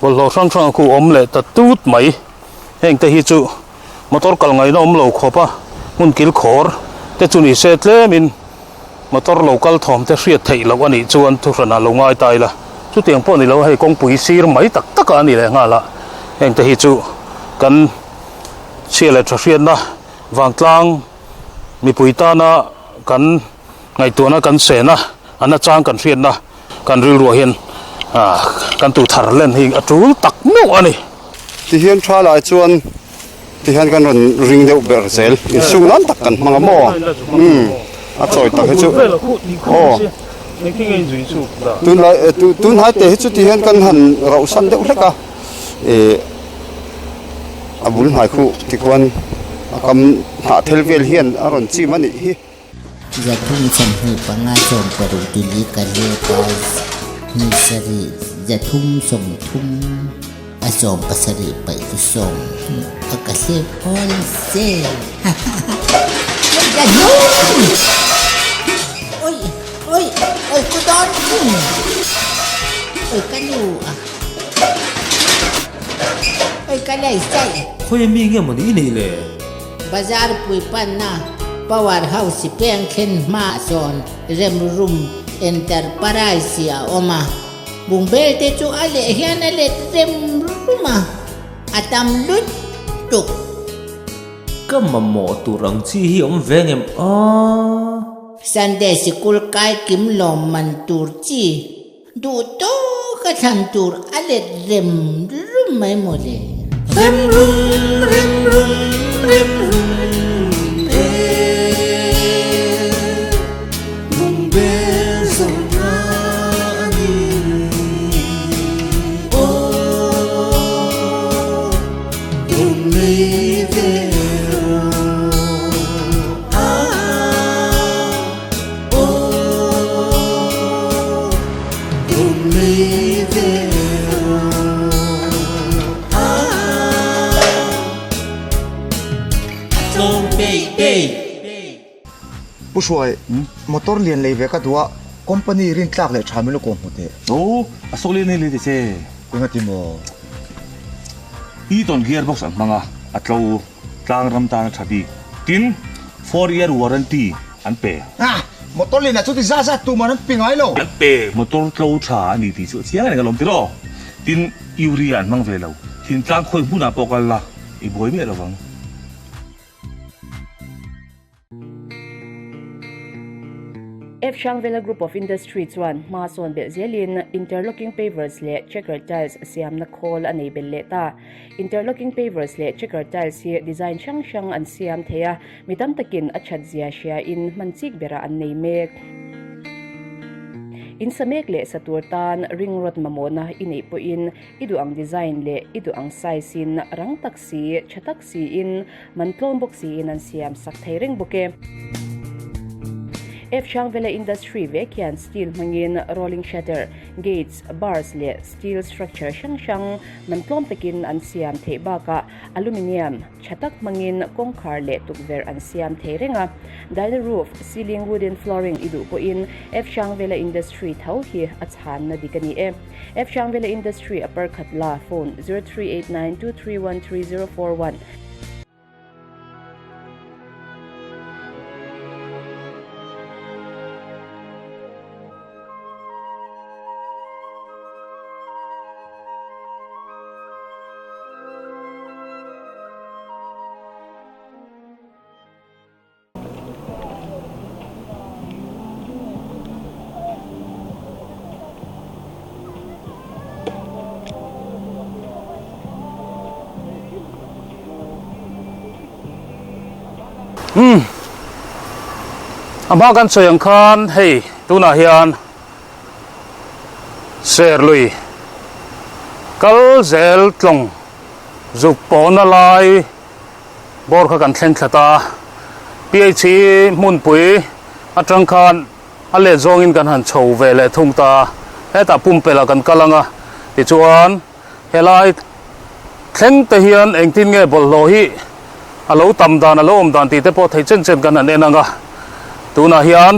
bawlhhlawh hrang hrang a khu awm leh ta tut mai heng te hi chu motor kal ngaihna awm lo khawp a hmun kil khawr te chu ni se tlem in. Motor lo kal thawm te hriat theih loh a nih chuan thuhranah lo ngai ta ila, chutiang pawh ni lo hei kawngpui sir mai tak takah a ni leh nghal a, heng te hi chu kan chhia leh tha hriatna vangtlang mipui tana kan ngaihtuahna kan sen a, a nachang kan hriatna kan rilruah hian kan tu thar len hi a tul tak meuh a ni. Tihian tha lai chuan tihian kan rawn ring deuh ber zel insuk nan tak kan hmang a maw umm a chawi tak hi chu aw tunlai tunhai te hi chu tihian kan han rauh san deuh hlek a ih a bul hnai khuh tikhuan a kam hnah thel vel hian a rawn chim a nih hi. 325 60 tili ka let a, ni sarih 330 a 70 paih chu sawm a ka hlep hawl se. Oi oi oi ku dawn thung oi ka nu a oi ka lei sai. Khawi mi nge maw ni i neih le? Bazar pui panna Power House peng thlen hmaah sawn rem rum Enterprise a awm a, bungbel te chu a leh hian a let rem rum a, a tam lutuk. Ka mamawh tur ang chi hi awm ve ngem a? Sunday sikul kai kim lawm man tur chi Duh tawk a thlan tur a let rem rum mai maw le. Rem rum rem rum rem rum e Bungbel zawrhna a ni Aw Tum lei ve rawh ah. Pu Hruai, motor lian lei ve ka duh a, company rin tlak leh tha min lo kawm hmu teh. Aw, a sawk lian hei lei che. Engati maw? Eaton gearbox an hmang a, a tlo tlang ram tan a tha bik. Tin, 4 year warranty An pe. Ah! Motor lianah chuti zat zat tuman an pe ngai lo. An pe. Motor tlo tha a ni tih chu a chiang reng alawm tiraw? Tin, urea an hmang ve lo. Thintlang khawi hmunah pawh kal la, i buai miah lo vang. F. Hrangvela Group of Industry chuan hma sawn belh zelin interlocking pavers leh checker tiles siamna khawl a nei belh leh ta. Interlocking pavers leh checker tiles hi design hrang hrang an siam thei a, Mi tam takin a that zia hriain hman chik berah an nei mek. In sa mek leh sa tur tan ring rod mamawhna i neih pawhin i duh ang design leh i duh ang size in rang tak si, tha tak siin, man tlawm bawk siin an siam sak thei reng bawk e. F Hrangvela Industry vek hian steel hmangin rolling shutter, gates, bars leh steel structure hrang hrang man tlawm takin an siam theih bakah Aluminium tha tak hmangin kawngkhar leh tukverh an siam thei reng a. Diner roof, ceiling wooden flooring i duh pawhin F Hrangvela Industry tho hi a chhanna dik a ni e. F Hrangvela Industry a parkhat la, phone, 0389231304 1. Umm a hma kan sawi ang khan hei tunah hian Serlui kal zel tlawng zuk pawhna lai bawr kha kan thleng thla ta a, PHE hmunpui atang khan a let zawngin kan han chho ve leh thung ta a, hetah pumpelh ah kan kal ang a, tichuan helai thleng te hian engtin nge bawlhhlawh hi a lo tam dan a lo awm dan tih te pawh theih chen chen kan han en ang a, tunah hian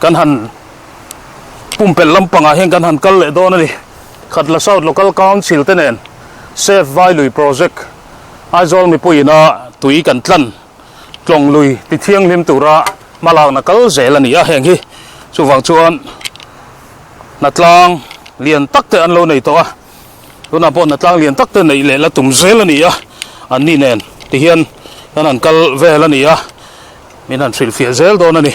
kan han pumpelh lampangah hian kan han kal leh dawn a ni. Khatla South Local Council te nen Save Vailui Project Aizawl mipuiina tui kan tlan tlawng lui ti thianghlim tura hmalakna kal zel a ni a, heng hi chuvang chuan hnatlang lian tak te an lo nei tawh a, tunah pawh hnatlang lian tak te neih leh la tum zel a ni a, an ni nen tihian kan han kal vel a ni a, min han hrilhfiah zel dawn a ni.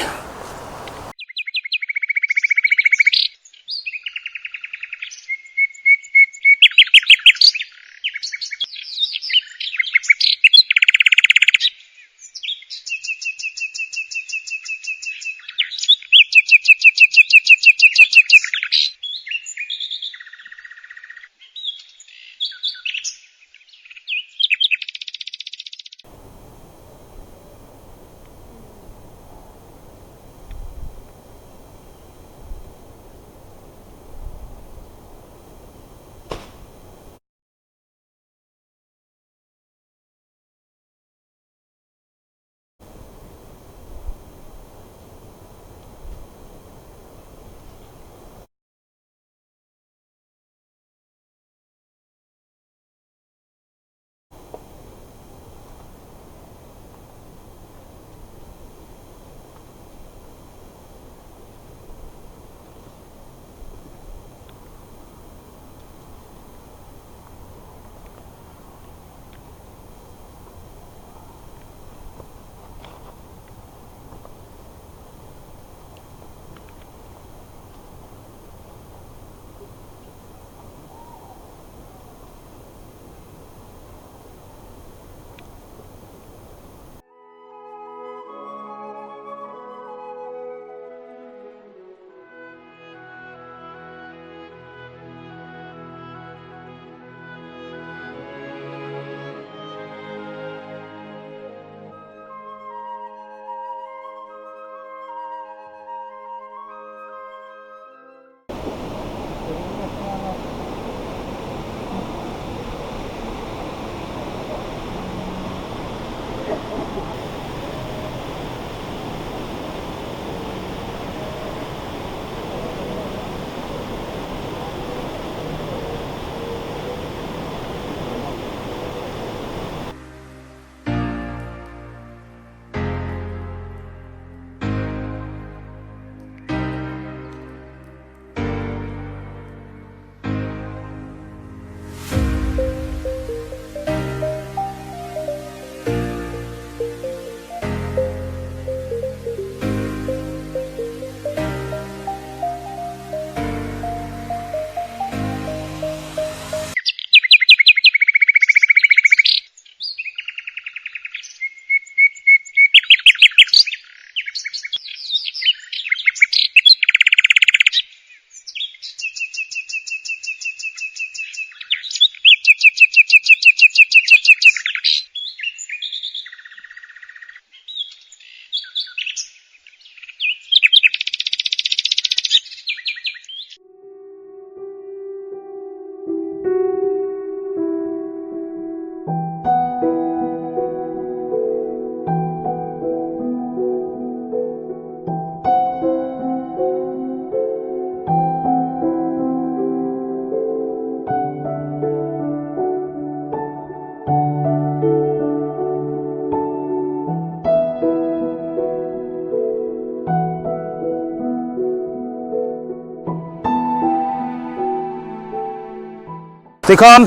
Tikhan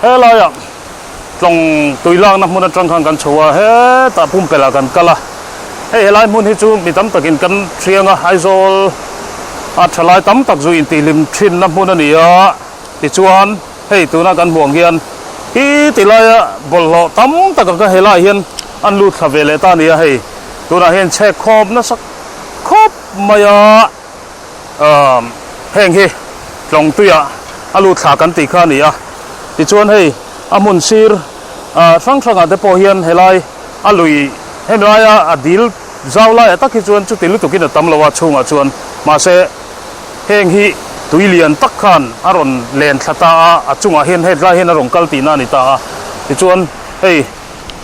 helaiah tlawng tui lakna hmun atang khan kan chho a, hetah pumpelh ah kan kal a, hei helai hmun hi chu mi tam takin kan hriang a, Aizawl a thalai tam tak zu intihhlim thinna hmun a ni a, tichuan hei tuna kan hmuh ang hian hi tilaia bawlhhlawh tam tak ang kha helaiah hian. an lut thla ve leh ta a ni a hei. Tunah hian chhek khawp nasa khawp mai a, umm heng hi tlawng tuiah a lut thla kan tih kha a ni a. Tichuan hei a hmun sir ah hrang hrangah te pawh hian helai a lui hemi laia a dil zau laiah tak hi chuan chuti lutukin a tam lo a chhungah chuan mahse heng hi tui lian tak khan a rawn len thla ta a, a chungah hian hetlai hian a rawn kal tihna a ni ta a. Tichuan hei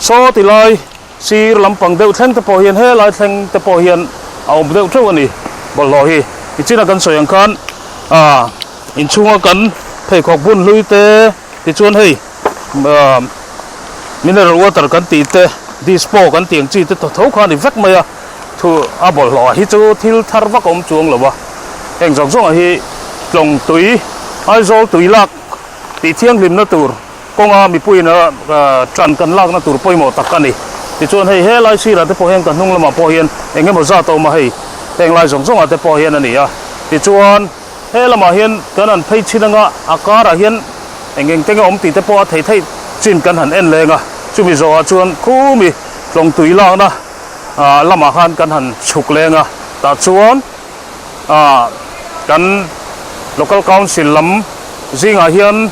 saw ti lai. Sir lampang deuh thleng te pawh hian helai thleng te pawh hian a awm deuh theuh a ni bawlhhlawh hi. Nichina kan sawi ang khan ah inchhunga kan pheikhawk bun hlui te tichuan hei ah mineral water kan tih te dispo kan tih ang chi te tho kha a ni vek mai a thu a bawlhhlawh hi chu thil thar vak a awm chuang lo a heng zawng zawng ah hi tlawng tui Aizawl tui lak tih thianghlimna tur. Kawnga mipuiin a ṭan kan lakna tur pawimawh tak a ni. Tichuan hei helai sirah te pawh hian ka hnung lamah pawh hian eng emaw zat a awm a hei, heng lai zawng zawngah te pawh hian a ni a. Tichuan he lamah hian kan han phei chhin anga a karah hian eng eng te nge awm tih te pawh a theih theih chin kan han en leng a. Chumi zawhah chuan khumi tlawng tui lakna lamah khan kan han chhuk leng a, tah chuan kan Local Council lam zingah hian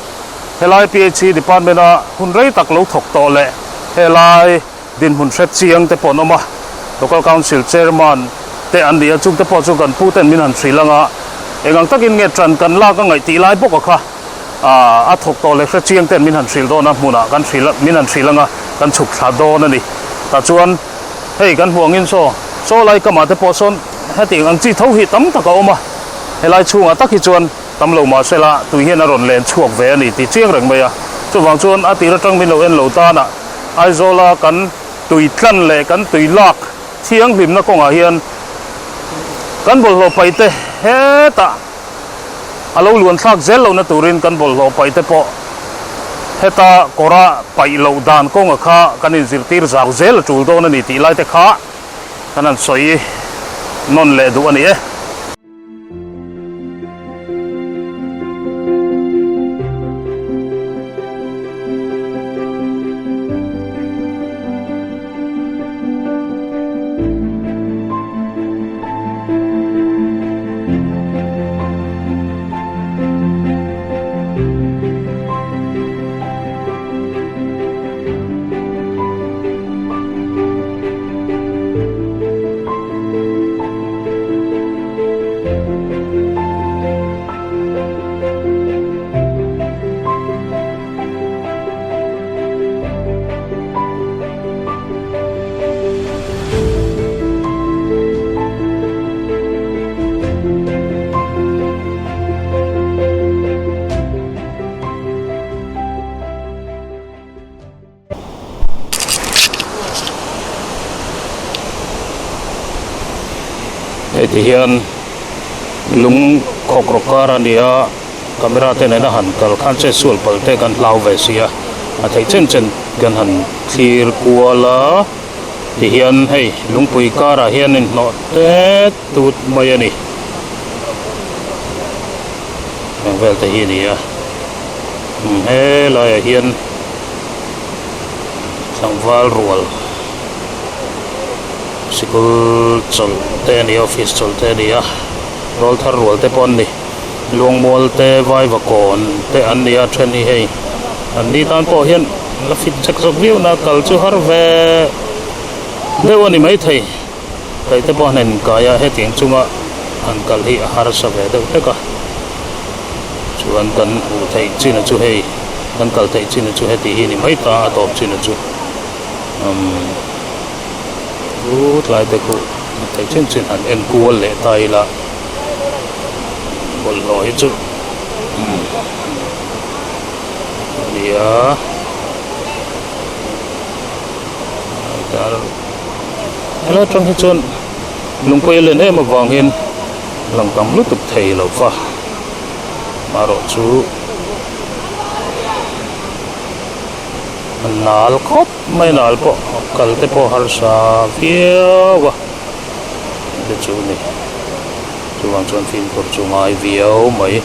Helai PHE Department a hun rei tak lo thawk tawh leh helai dinhmun hre chiang te pawh an awm a, Local Council Chairman te an ni a, chung te pawh chu kan pu ten min han hrilh ang a, eng ang takin nge ṭan kan lak a ngaih tih lai bawk a kha a thawk tawh leh hre chiang ten min han hrilh dawn a, hmunah kan hrilh min han hrilh ang a, kan chhuk thla dawn a ni. Tah chuan hei kan hmuh angin saw saw lai kamah te pawh sawn hetiang ang chi tho hi tam tak a awm a, helai chhungah tak hi chuan Tam lo mah sela, tui hian a rawn len chhuak ve a ni tih chiang reng mai a. Chuvang chuan a tir atang min lo en lo tan a, Aizawla kan tui tlan leh kan tui lak thianghlimna kawngah hian kan bawlhhlawh paihte hetah a lo luan thlak zel lohna turin kan bawlhhlawh paihte pawh heta kawra paih loh dan kawnga kha kan inzirtir zau zel a tul dawn a ni tih laite kha kan han sawi nawn leh duh a ni e. Hei ti hian lung khawk rawk kar a ni a camera te nena han kal khan che sual pal te kan hlau ve si a a theih chen chen kan han thlir kual a ti hian hei lungpui karah hian inhnawh tet tut mai a ni heng vel te hi a ni a helaiah hian. Tlangval rual sikul chawlh te a ni a office chawlh te a ni a rawl thar rual te pawh an ni luangmual te vaivakawn te an ni a then hi hei an ni tan pawh hian la fit chek zawk viau na kal chu har ve deuh a ni maithei kaih te pawh an inkai a hetiang chunga han kal hi a harsa ve deuh hlek a. Chuan kan hmuh theih chin a chu hei kan kal theih chin a chu heti hi a ni mai ta a tawp chin a chu umm chu tlai te khu hmuh theih chin chin han en kual leh ta ila bawlhhlawh hi chu umm a ni a helai atang hi chuan lungpui a len em avang hian. Lang tam lutuk thei lo va, marawh chu a nal khawp mai nal pawh kal te pawh harsa viau a te chu a ni chuvang chuan fimkhur chu ngai viau mai.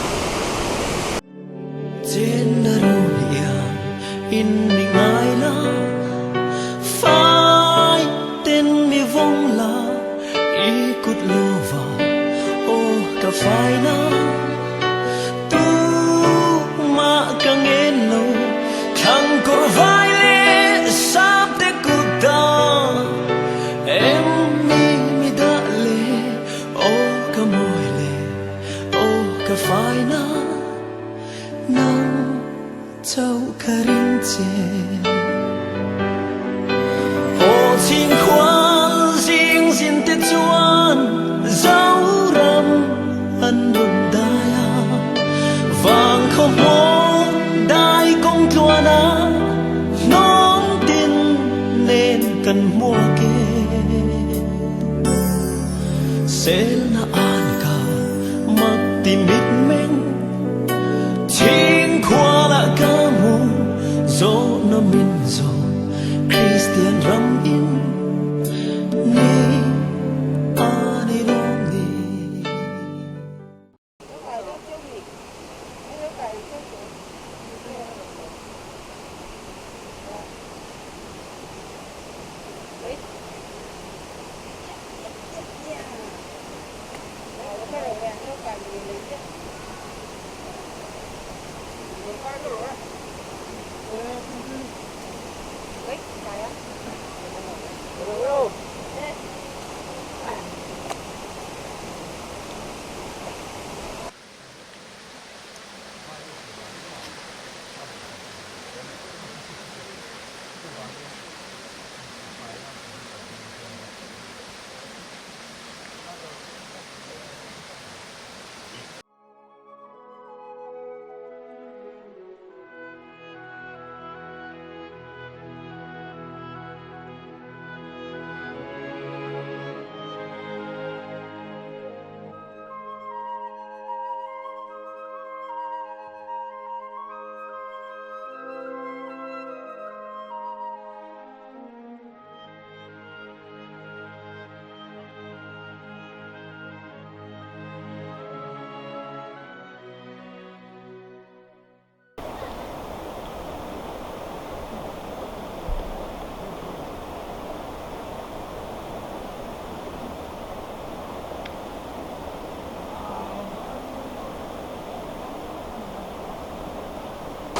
kan hmuak e. Selna an ka mak ti mitmeng Thing khualah ka hmu zawhna min zawh Kristian ram in ni a ni lawm ni.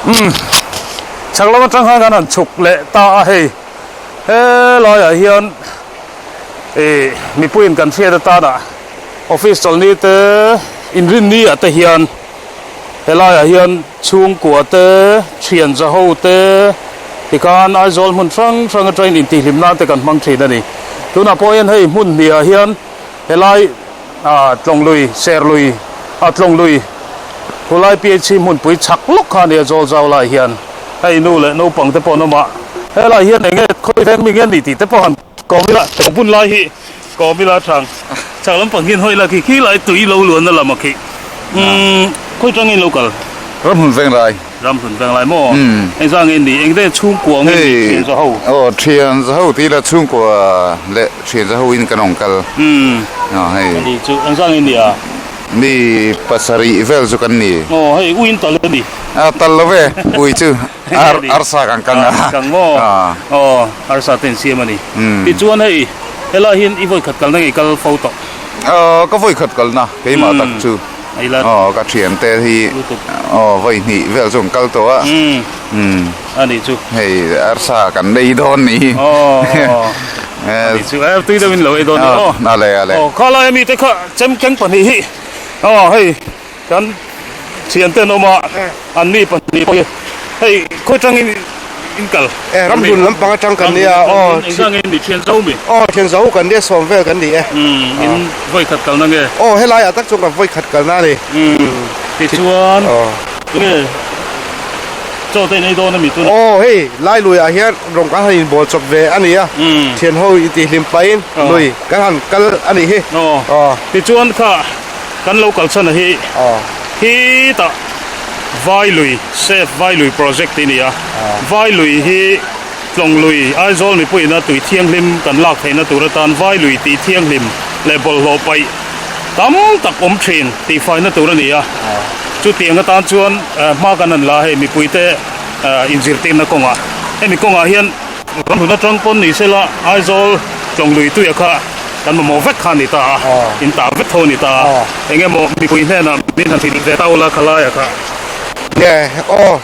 Umm chhak lam atang khan kan han chhuk leh ta a hei helaiah hian ih mipuiin kan hriat atana office chawlhni te inrinni ah te hian Helaiah hian chhungkua te, thian zaho te tikhan Aizawl hmun hrang hrang atangin intihhlim nan te kan hmang thin a ni. Tunah pawh hian hei hmun hniah hian helai ah Tlawnglui, Serlui ah Tlawnglui khulai PHC hmunpui chhak lawk kha a ni a zawl zau lai hian hei nu leh naupang te pawh an awm a. Helai hian eng nge khawi veng mi nge ni tih te pawh han kawm ila bun lai hi Kawm ila thang chhak lampang hian hawi la khi khi lai tui lo luanna lam a khi umm khawi tangin lo kal? Ramhlun Venglai. Ramhlun Venglai maw? Engzah nge ni? Engte chhungkua nge ni thian za ho? Aw thian za ho tih ila chhungkua leh thian za ho in kan awm kal. Umm hei. Ani chu engzah nge ni a? Mi pasarih vel chu kan ni. Aw hei uiin tal a ni. A tal lo ve ui chu ar arsa kan kang a. Kang maw? Aw arsa te in siam a ni. Tichuan hei helai hian i vawikhat kalna nge i kal fo tawh? Aw ka vawikhat kalna keimah tak chu. Aw ka thian te hi aw vawi hnih vel chu an kal tawh a. A nih chu. Hei arsa kan ei dawn ni. Aw aw a nih chu tui deuhin lo ei dawn ni aw. Ale ale. Aw khalai ami te kha chem keng pahnih hi aw hei kan thian ten awm a an mi pahnih pawh hi hei khawi tangin in kal. E ramhlun lampang atang kan nia aw. Engzah nge mi thian zo mi? Aw thian zo kan nia sawm vel kan ni e. In vawikhat kalna nge? Aw helai ah tak chuan kan vawikhat kalna a ni. Tichuan tunge chaw te in ei dawn a mi tuna? Aw hei lai lui ah hian rawng kan han inbawl chawp ve a ni a, thian ho intihhlim pahin lui kan han kal a nih hi. Aw tichuan kha kan lo kal chhan a hi khitah Vai lui Save Vai lui project tih a ni a, Vai lui hi Tlawng lui Aizawl mipuiina tui thianghlim kan lak theihna tur atan Vai lui tih thianghlim leh bawlhhlawh paih tam tak awm thin tih faina tur a ni a, chutiang atan chuan hma kan han la hei mipuite inzirtirna kawngah hemi kawngah hian ramhlun atang pawn ni sela Aizawl Tlawng lui tuia kha kan mamawh vek kha a ni ta a, in tah vek tho a ni ta a, eng emaw mipui hnenah min han hrilh ve tau la khalai a kha. Nge aw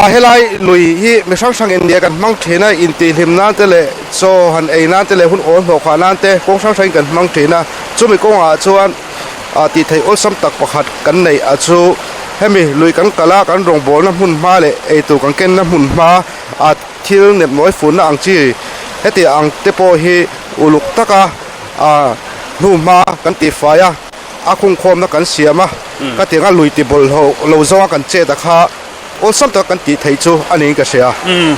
a helai lui hi mi hrang hrang in nia kan hmang thin a, intihhlim nan te leh chaw han ei nan te leh hun awl hlawh khah nan te kawng hrang hrang in kan hmang thin a, chumi kawngah chuan ah tih theih awlsam tak pakhat kan neih a chu hemi lui kan kal a kan rawngbawlna hmun hma leh eitur kan kenna hmun hma a thil nepnawi funna ang chi heti ang te pawh hi uluk taka ah hnuhma kan tihfai a. A khungkhawmna kan siam a, ka tiang a lui ti bawlhhlawh lo zawnga kan chet a kha awlsam taka kan tih theih chu a niin ka hria. Umm,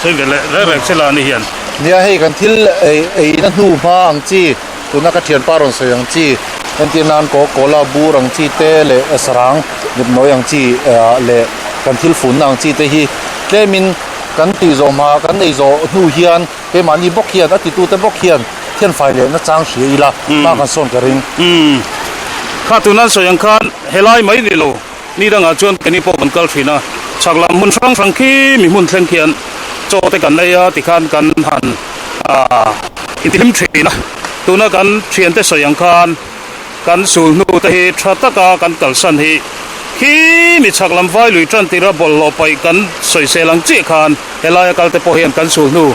sawi ve leh reng reng che la ni hian. Nia hei kan thil ei eina hnu hma ang chi tuna ka thianpa rawn sawi ang chi entir nan coca cola bur ang chi te leh sarang nepnawi ang chi leh kan thil funna ang chi te hi tlemin kan tih zawh hma kan ei zawh hnu hian keimahni bawk hian a titute bawk hian thianfai leh nachang hria ila hma kan sawn ka ring. Umm kha tuna sawi ang khan helai mai ni lo. Ni dangah chuan keini pawh kan kal thin a, chhak lam hmun hrang hrang khi mi hmun thleng khian chaw te kan ei a tikhan kan han aah intihlim thin a. Tuna kan thiante sawi ang khan kan sul hnu te hi tha taka kan kalsan hi khi mi chhak lam vai lui tan tira bawlhhlawh paih kan sawisel ang chiah khan helaia kal te pawh hian kan sul hnu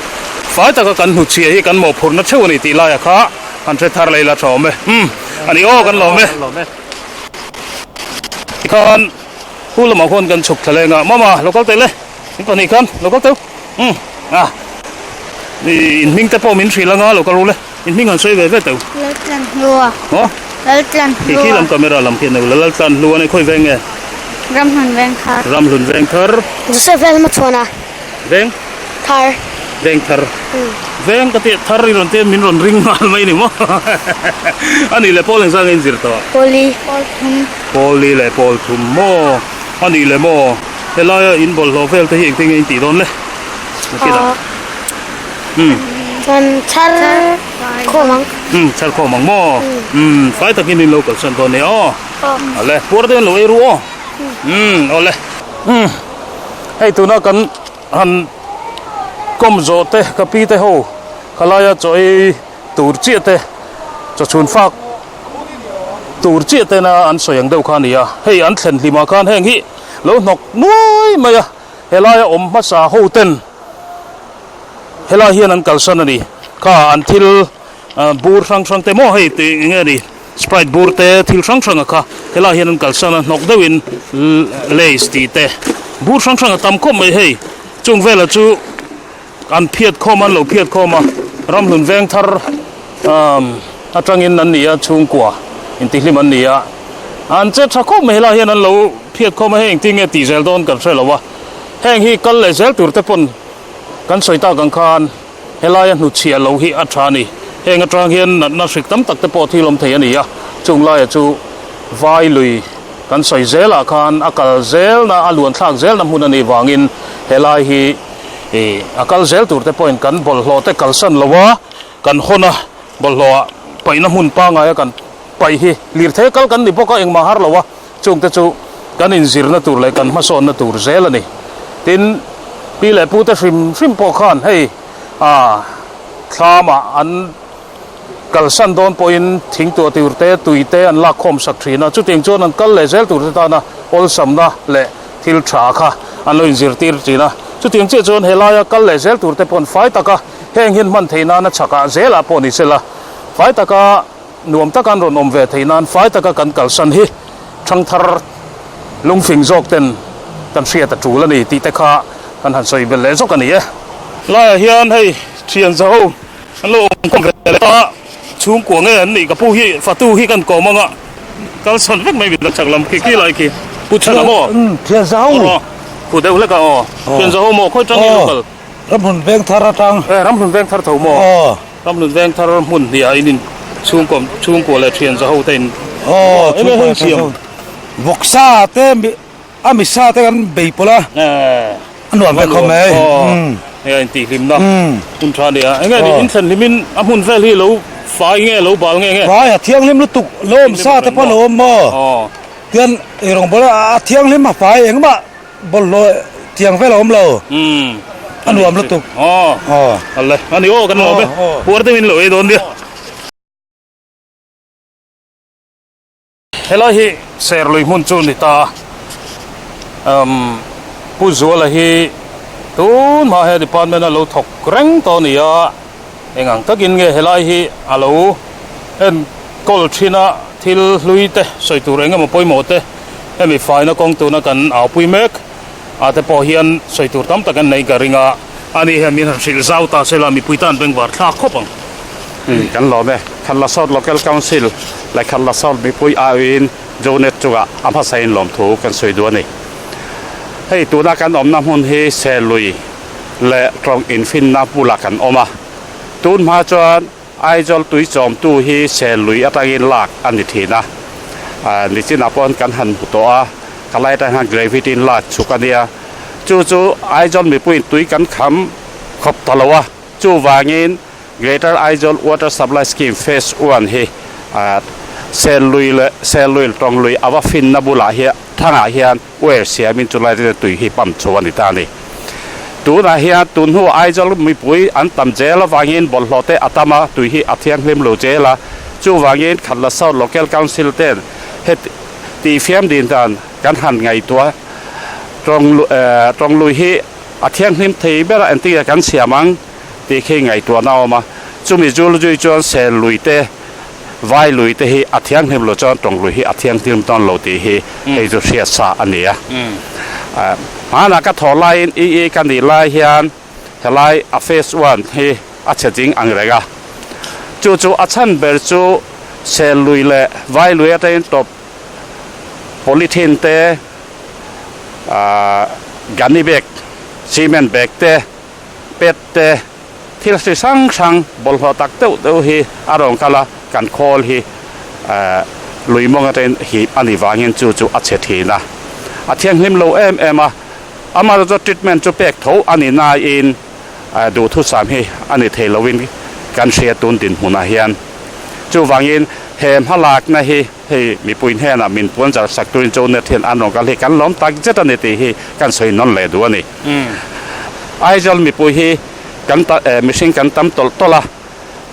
fai taka kan hnuchhiah hi kan mawhphurhna theuh a ni tih laia kha han hre thar leh ila tha awm e. Umm a ni aw kan lawm e. Tikhan hu lamah khuan kan chhuk thla leng a, Mama lo kal teh le, in pahnih khan lo kal teuh, umm ah in hming te pawh min hrilh anga lo kal ru le, in hming han sawi ve ve teuh. Laltlan Hlua. Maw? Laltlan Hlua. Khi khi lam camera lam khi a nei lo, Laltlan Hlua nei khawi veng nge? Ramhlun Vengthar. Ramhlun Vengthar. Joseph Lalhmachhuana. Veng? Thar. Veng thar. Veng ka tih thar i rawn tia min rawn ring nghal mai ni maw? A nih leh Paul engzah nge in zir tawh? Pawli. Pawl thum. Pawli leh pawl thum maw? A nih leh maw? Helaia in bawlhhlawh vel te hi engtin nge in tih dawn le? Nakinah. Umm. Chuan chhar khawm ang. Umm chhar khawm ang maw? Umm fai takin in lo kalsan dawn nia aw. Awle puar deuhin lo ei ru aw. Umm awle. Umm hei tuna kan han kawm zawh te ka pi te ho khalaia chaw ei tur chiah te chaw chhun fak tur chiah tena an sawi ang deuh kha a ni a hei an thlen hlimah khan heng hi lo hnawk nuai mai a helaia awm hmasa ho ten helai hian an kalsan a ni kha an thil bur hrang hrang te maw hei tih eng nge ni. Sprite bur te thil hrang hrang a kha helaiah hian an kalsan a hnawk deuhin lays tih te bur hrang hrang a tam khawp mai hei chung velah chu an phiat khawm a an lo phiat khawm a ramhlun veng thar umm atangin an ni a chhungkua intihlim an ni a an che tha khawp mai helaiah hian an lo phiat khawm a hei engtin nge tih zel dawn kan hre lo a heng hi kal leh zel tur te pawn kan sawi tak ang khan. Helaia hnuchhiah lo hi a tha a ni. Heng atang hian natna hrik tam tak te pawh thil awm thei a ni a, chung laia chu vai lui kan sawi zelah khan a kal zelna, a luan thlak zelna hmun a nih vangin helai hi ih a kal zel tur te pawhin kan bawlhhlawh te kalsan lo a, kan hawn a, bawlhhlawh ah paihna hmun pangaia kan paih hi lirthei kal kan ni bawk a, engmah har lo a, chung te chu kan inzirna tur leh kan hmasawnna tur zel a ni. Tin, pi leh pute hrim hrim pawh khan hei ah thlamah an kalsan dawn pawhin thingtuah tur te, tui te an lak khawm sak thin a, chutiang chuan an kal leh zel tur te tana awlsamna leh thil tha kha an lo inzirtir thin a. Chutiang chiah chuan helaia kal leh zel tur te pawh an fai tak a, heng hian hman theih nana chhakah zelah pawh ni sela fai taka Nuam taka an rawn awm ve theih nan fai taka kan kalsan hi thangthar lungfing zawk ten kan hriat a tul a ni tih te kha kan han sawi belh leh zawk a ni e. Laiah hian hei thian za ho an lo awm khawm ve leh ta, chhungkua nge an nih ka pu hi fatu hi kan kawm anga kalsan vek mai midang chak lam khi khi lai khi pu chhan a maw? Thian za ho. Khu deuh hlek a aw. Thian za ho maw khawi tang in lo kal? Ramhlun veng thar atang. E Ramhlun veng thar tho maw? Aw. Ramhlun veng thar hmun hniah in in chhungkaw chhungkua leh thian za ho te in Aw chhungkua leh thian za ho. Vawksa te a misa te kan bei pawlh a. E. A nuam ve khawp mai. Aw. Hei a intihhlimna hmun tha a nia. Enge ni in thlen hlimin a hmun vel hi lo fai nge lo bal nge nge? Fai a thianghlim lutuk lo awm sa te pawh lo awm maw? Aw. Tian eirawngbawl a thianghlim a fai engmah Bawlhhlawh tiang vel a awm lo. A nuam lutuk. Aw. Ale, a ni aw kan lawm e. Puar deuhin lo ei dawn nia. Helai hi Serlui hmun chu ni ta. Um, Pu Zuala hi tun hma he department a lo thawk reng tawh a ni a. Engang takin nge helai hi a lo enkawl thin a, thil hlui te sawi tur eng emaw pawimawh te hemi faina kawng tuna kan aupui mek a te pawh hian sawi tur tam tak an nei ka ring a, ani hian min han hrilh zau ta sela mipui tan bengvar thlak khawp ang. Kan lawm e. Khanla South Local Council leh Khanla South mipui aiin Zonet chungah a hmasain lawmthu kan sawi duh a ni. Hei tuna kan awmna hmun hi Serlui leh Tlawng infinna bulah kan awm a. Tun hma chuan Aizawl tui chawmtu hi sel lui atangin lak a ni thin a, nichinah pawh kan han hmu tawh a, khalai atang hian gravity in lak chhuk a nia. Chu chu Aizawl mipuiin tui kan kham khawp ta lo a, chuvangin Greater Aizawl Water Supply Scheme Phase I hi sel lui leh sel lui tawng lui a va finna bulah hian thangah hian weir siamin chulai te tui hi pump chho a ni ta a ni. Tunah hian tun hnu Aizawl mipui an tam zel avangin bawlhhlawh te a tam a, tui hi a thianghlim lo zel a, chuvangin Khatla South Local Council ten heti tihfiam din dan kan han ngaihtuah tawng tawng lui hi a thianghlim thei ber a engtin nge kan siam ang tih khi ngaihtuahna a awm a, chumi zul zui chuan sel lui te Vai lui te hi a thianghlim lo chuan tawng lui hi a thianghlim dawn lo tih hi hei chu hriat sa a ni a. Hmanah ka thawh laiin EE ka nih lai hian helai a phase one hi a chhe ding ang reng a. Chu chu a chhan ber chu sel lui leh vai lui atangin tawp polythene te, gunny bag, cement bag te, pet te, Thil hri hrang hrang bawlhhlawh tak deuh deuh hi a rawn kal a, kan khawl hi lui mawng atangin hip a nih vangin chu chu a chhe thin a, a thianghlim lo em em a, amaherawhchu treatment chu pek tho a ni naiin duhthusam hi a ni thei loin kan hria tun dinhmunah hian. Chuvangin he hmalakna hi hei mipui hnenah min puan zar sak turin Zonet hian an rawn kal hi kan lawm tak zet a ni tih hi kan sawi nawn leh duh a ni. Aizawl mipui hi kan ta mihring kan tam tawlh tawlh a,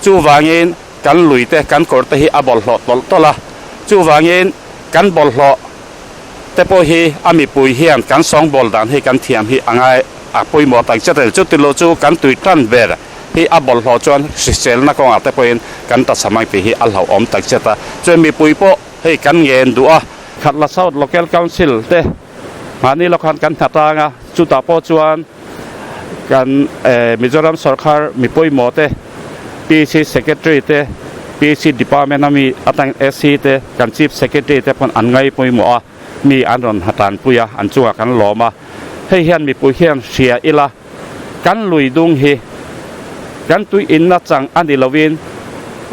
chuvangin kan lui te kan kawr te hi a bawlhhlawh tawlh tawlh a, chuvangin kan bawlhhlawh te pawh hi a mipui hian kan sawngbawl dan hi kan thiam hi a ngai a pawimawh tak zet a ni. Chutilo chu kan tui tan ber hi a bawlhhlawh chuan hriselna kawngah te pawhin kan ta cham ang tih hi a hlauhawm tak zet a, chuan mipui pawh hei kan ngen duh a. Khatla South Local Council te Mahni lawk khan kan hna tang a, chutah pawh chuan kan Mizoram sawrkar mi pawimawh te, PC Secretary te, PC Department a mi atang SC te, kan Chief Secretary te pawn an ngai pawimawh a, mi an rawn hna tanpui a, an chungah kan lawm a. Hei hian mipui hian hria ila, kan lui dung hi kan tui inna chang a ni lovin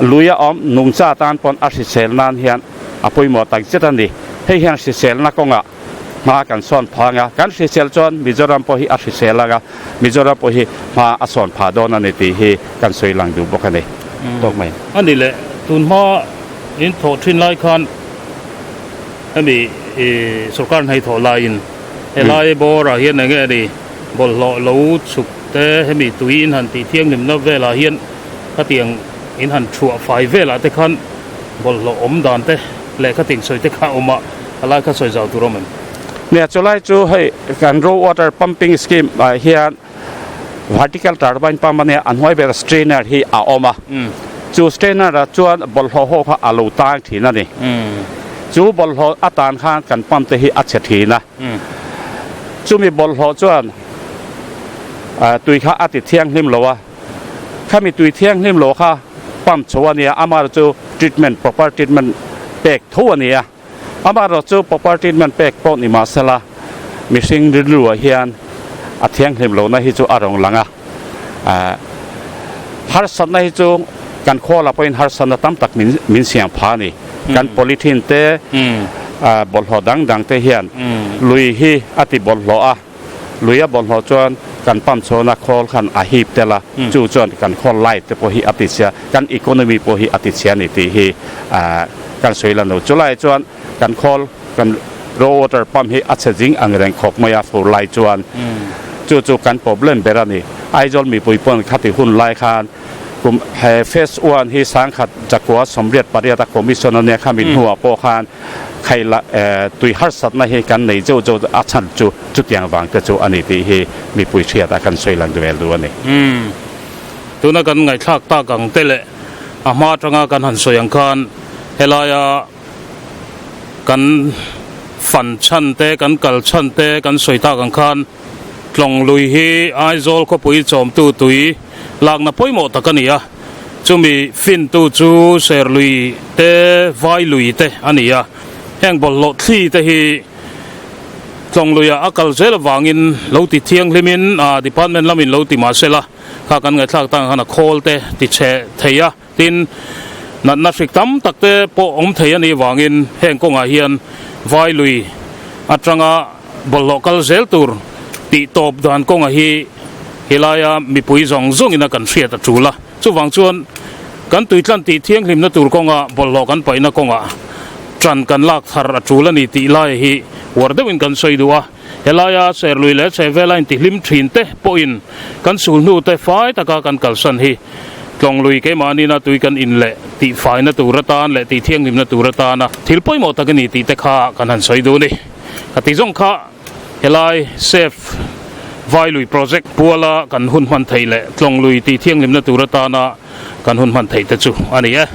lui a awm nungcha tan pawn a hrisel nan hian a pawimawh tak zet a ni. Hei hian hriselna kawngah hma kan sawn phah ang a, kan hrisel chuan Mizoram pawh hi a hrisel ang a, Mizoram pawh hi hma a sawn phah dawn a ni tih hi kan sawi lang duh bawk a ni. Tawk mai. A ni leh, tun hma in thawh thin lai khan hemi sorkar hnaithawh laiin helai bawrah hian eng nge a ni? Bawlhhlawh lo chhuk te hemi tui in han tih thianghlimna velah hian khatiang in han thuah fai velah te khan bawlhhlawh awm dan te leh khatiang sawi te kha a awm a, a lai kha sawi zau tur awm em? Nia, chulai chu hei kan raw water pumping scheme ah hian vertical turbine pump a nia, a hnuai ber strainer hi a awm a, chu strainer ah chuan bawlhhlawh ho kha a lo tang thin a ni. Chu bawlhhlawh a tan khan kan pump te hi a chhe thin a. Chumi bawlhhlawh chuan tui kha a ti thianghlim lo a, khami tui thianghlim lo kha pump chho a nia, amaherawh chu treatment proper treatment pek tho a ni a, amaherawh chu proper treatment pek pawh ni mahsela mihring rilruah hian a thianghlim lohna hi chu a rawn lang a, harsatna hi chu kan khawlah pawhin harsatna tam tak min siam phah a ni. Kan polythene te bawlhhlawh dang dang te hian lui hi a ti bawlhhlawh a, lui a bawlhhlawh chuan kan pump chhuahna khawl khan a hip tel a, chu chuan kan khawl life te pawh hi a ti chhia, kan economy pawh hi a ti chhia a ni tih hi kan sawi lan lo. Chulaiah chuan kan khawl kan raw water pump hi a chhe zing ang reng khawp mai a fur lai chuan chu chu kan problem ber a ni. Aizawl mipui pawn khati hun lai khan Kum he phase one hi sangkhat jakua 88 a commission a nia khami hnuah pawh khan khaila tui harsatna hi kan nei zeuh zeuh a chhan chu chutiang vang te chu a ni tih hi mipui hriat a kan sawi lang vel duh a ni. Umm tuna kan ngaihthlak tak ang te leh a hma atanga kan han sawi ang khan helaia kan fan chhan te kan kal chhan te kan sawi tak ang khan Tlawng lui hi Aizawl khawpui chawmtu tui lakna pawimawh tak a ni a, chumi fintu chu Serlui te, Vailui te a ni a. Heng bawlhhlawh thli te hi Tlawng luiah a kal zel avangin lo ti thianghlimin department lamin lo ti mah sela kha kan ngaihthlak tang khan a khawl te ti chhe thei a, tin natna hrik tam tak te pawh awm thei a nih avangin heng kawngah hian vai lui atanga bawlhhlawh kal zel tur tih tawp dan kawnga hi helaia mipui zawng zawngin a kan hriat a tul a, chuvang chuan kan tuitlan tih thianghlimna tur kawnga bawlhhlawh kan paihna kawngah tan kan lak thar a tul a ni tih lai hi uar deuhin kan sawi duh a, helaia Serlui leh chhehvela intihlim thin te pawhin kan sulhnu te fai taka kan kalsan hi Tlawnglui keimahniina tui kan in leh tih faina tur atan leh tih thianghlimna tur atana thil pawimawh tak a ni tih te kha kan han sawi duh a ni. Ka ti zawng kha helai Safe Vailui Project puala kan hun hman theih leh Tlawnglui tih thianghlimna tur atana kan hun hman theih te chu a ni e.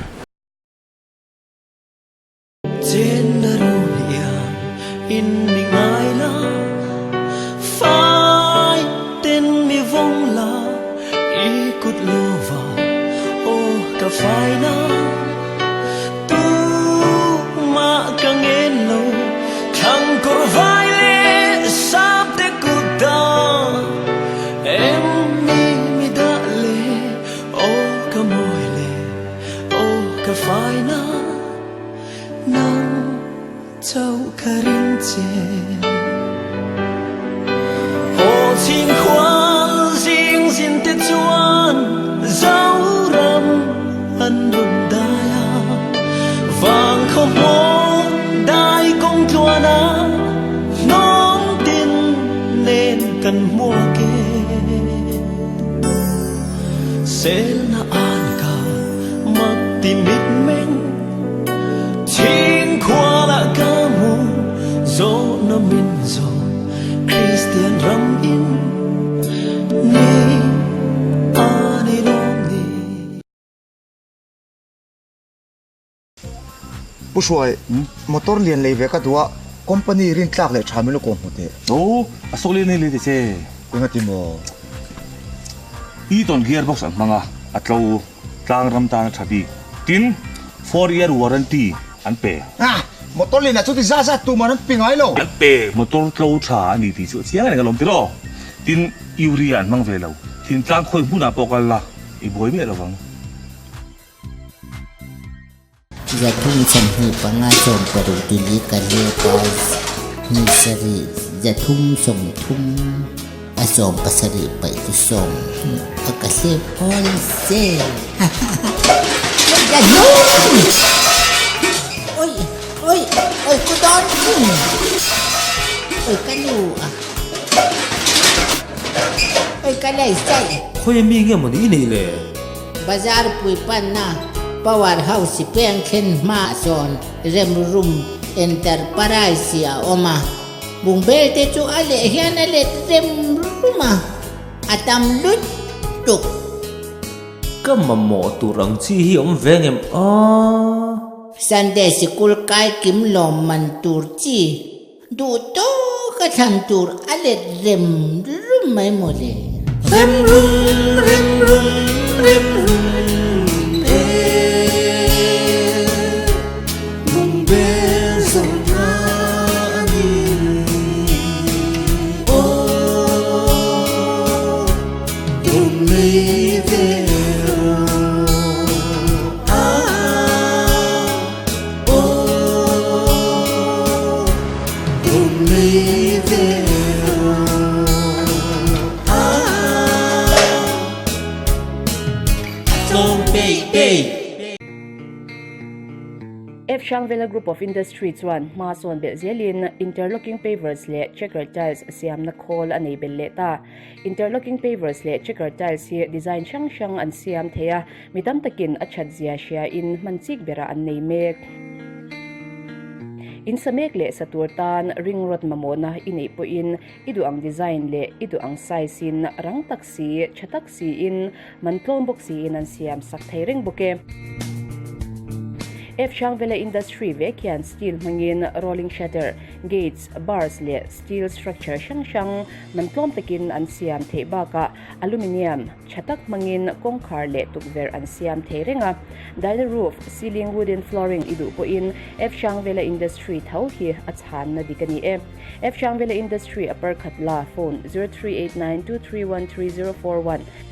Chenna run iang in mi ngai la, fai ten mi vawng la, i kut lo va aw ka fai na. Tu mah ka ngen lo, thlang kawr vai leh sap te kut ta, em ni mi dah le aw ka mawi le. Aw ka faina nang chauh ka ring che. Aw chhingkhual zing zin te chuan Zoram an rawn dai a, vang khaw hmawng dai kawng tluan a, hnawng tin nen kan hmuak e. Selna an ka mak ti mit meng Chhingkhualah ka hmu zawhna min zawh Kristian ram in ni a ni lawm ni. Pu Hruai, motor lian lei ve ka duh a, company rin tlak leh tha min lo kawm hmu teh. Aw, a sawk lian nei lei teh che. Enga ti maw? Eaton gearbox an hmang a, a tlo tlang ram tan a tha bik. Tin, 4 year warranty an pe. Ah, motor lian ah chuti zat zat tuman an pe ngai lo. An pe, motor tlo tha a ni tih chu a chiang reng alawm tiraw? Tin, urea an hmang ve lo. Thintlang khawi hmunah pawh kal la, i buai miah lovang. 325 70 tili ka lep a ni sarih 330 a 70 paih chu sawm a ka hlep hawl zel Oi oi oi ku dawn oi ka nu a oi ka lei sai Khawi mi nge maw ni i neih le? Bazar pui panna Power House peng thlen hmaah sawn rem rum Enterprise a awm a, bungbel te chu a leh hian a let rem rum a, a tam lutuk. Ka mamawh tur ang chi hi awm ve ngem a? Sunday sikul kai kim lawm man tur chi Duh tawk a thlan tur a let rem rum mai maw le. Rem rum rem rum rem rum e Bungbel zawrhna a ni Aw tum lei ve rawh ah. F Hrangvela Group of Industry chuan hma sawn belh zelin interlocking pavers leh checker tiles siamna khawl a nei belh leh ta. Interlocking pavers leh checker tiles hi design hrang hrang an siam thei a, Mi tam takin a that zia hriain hman chik berah an nei mek. In sa mek leh sa tur tan ring rod mamawhna i neih pawhin i duh ang design leh i duh ang size in rang tak si, tha tak siin, man tlawm bawk siin an siam sak thei reng bawk e. F Hrangvela Industry vek hian steel hmangin rolling shutter, gates, bars leh steel structure hrang hrang man tlawm takin an siam theih bakah aluminium tha tak hmangin kawngkhar leh tukverh an siam thei reng a. Diner roof, ceiling wooden flooring i duh pawhin F Hrangvela Industry tho hi a chhanna dik a ni e. F Hrangvela Industry a parkhat la phone 0389 231 3041.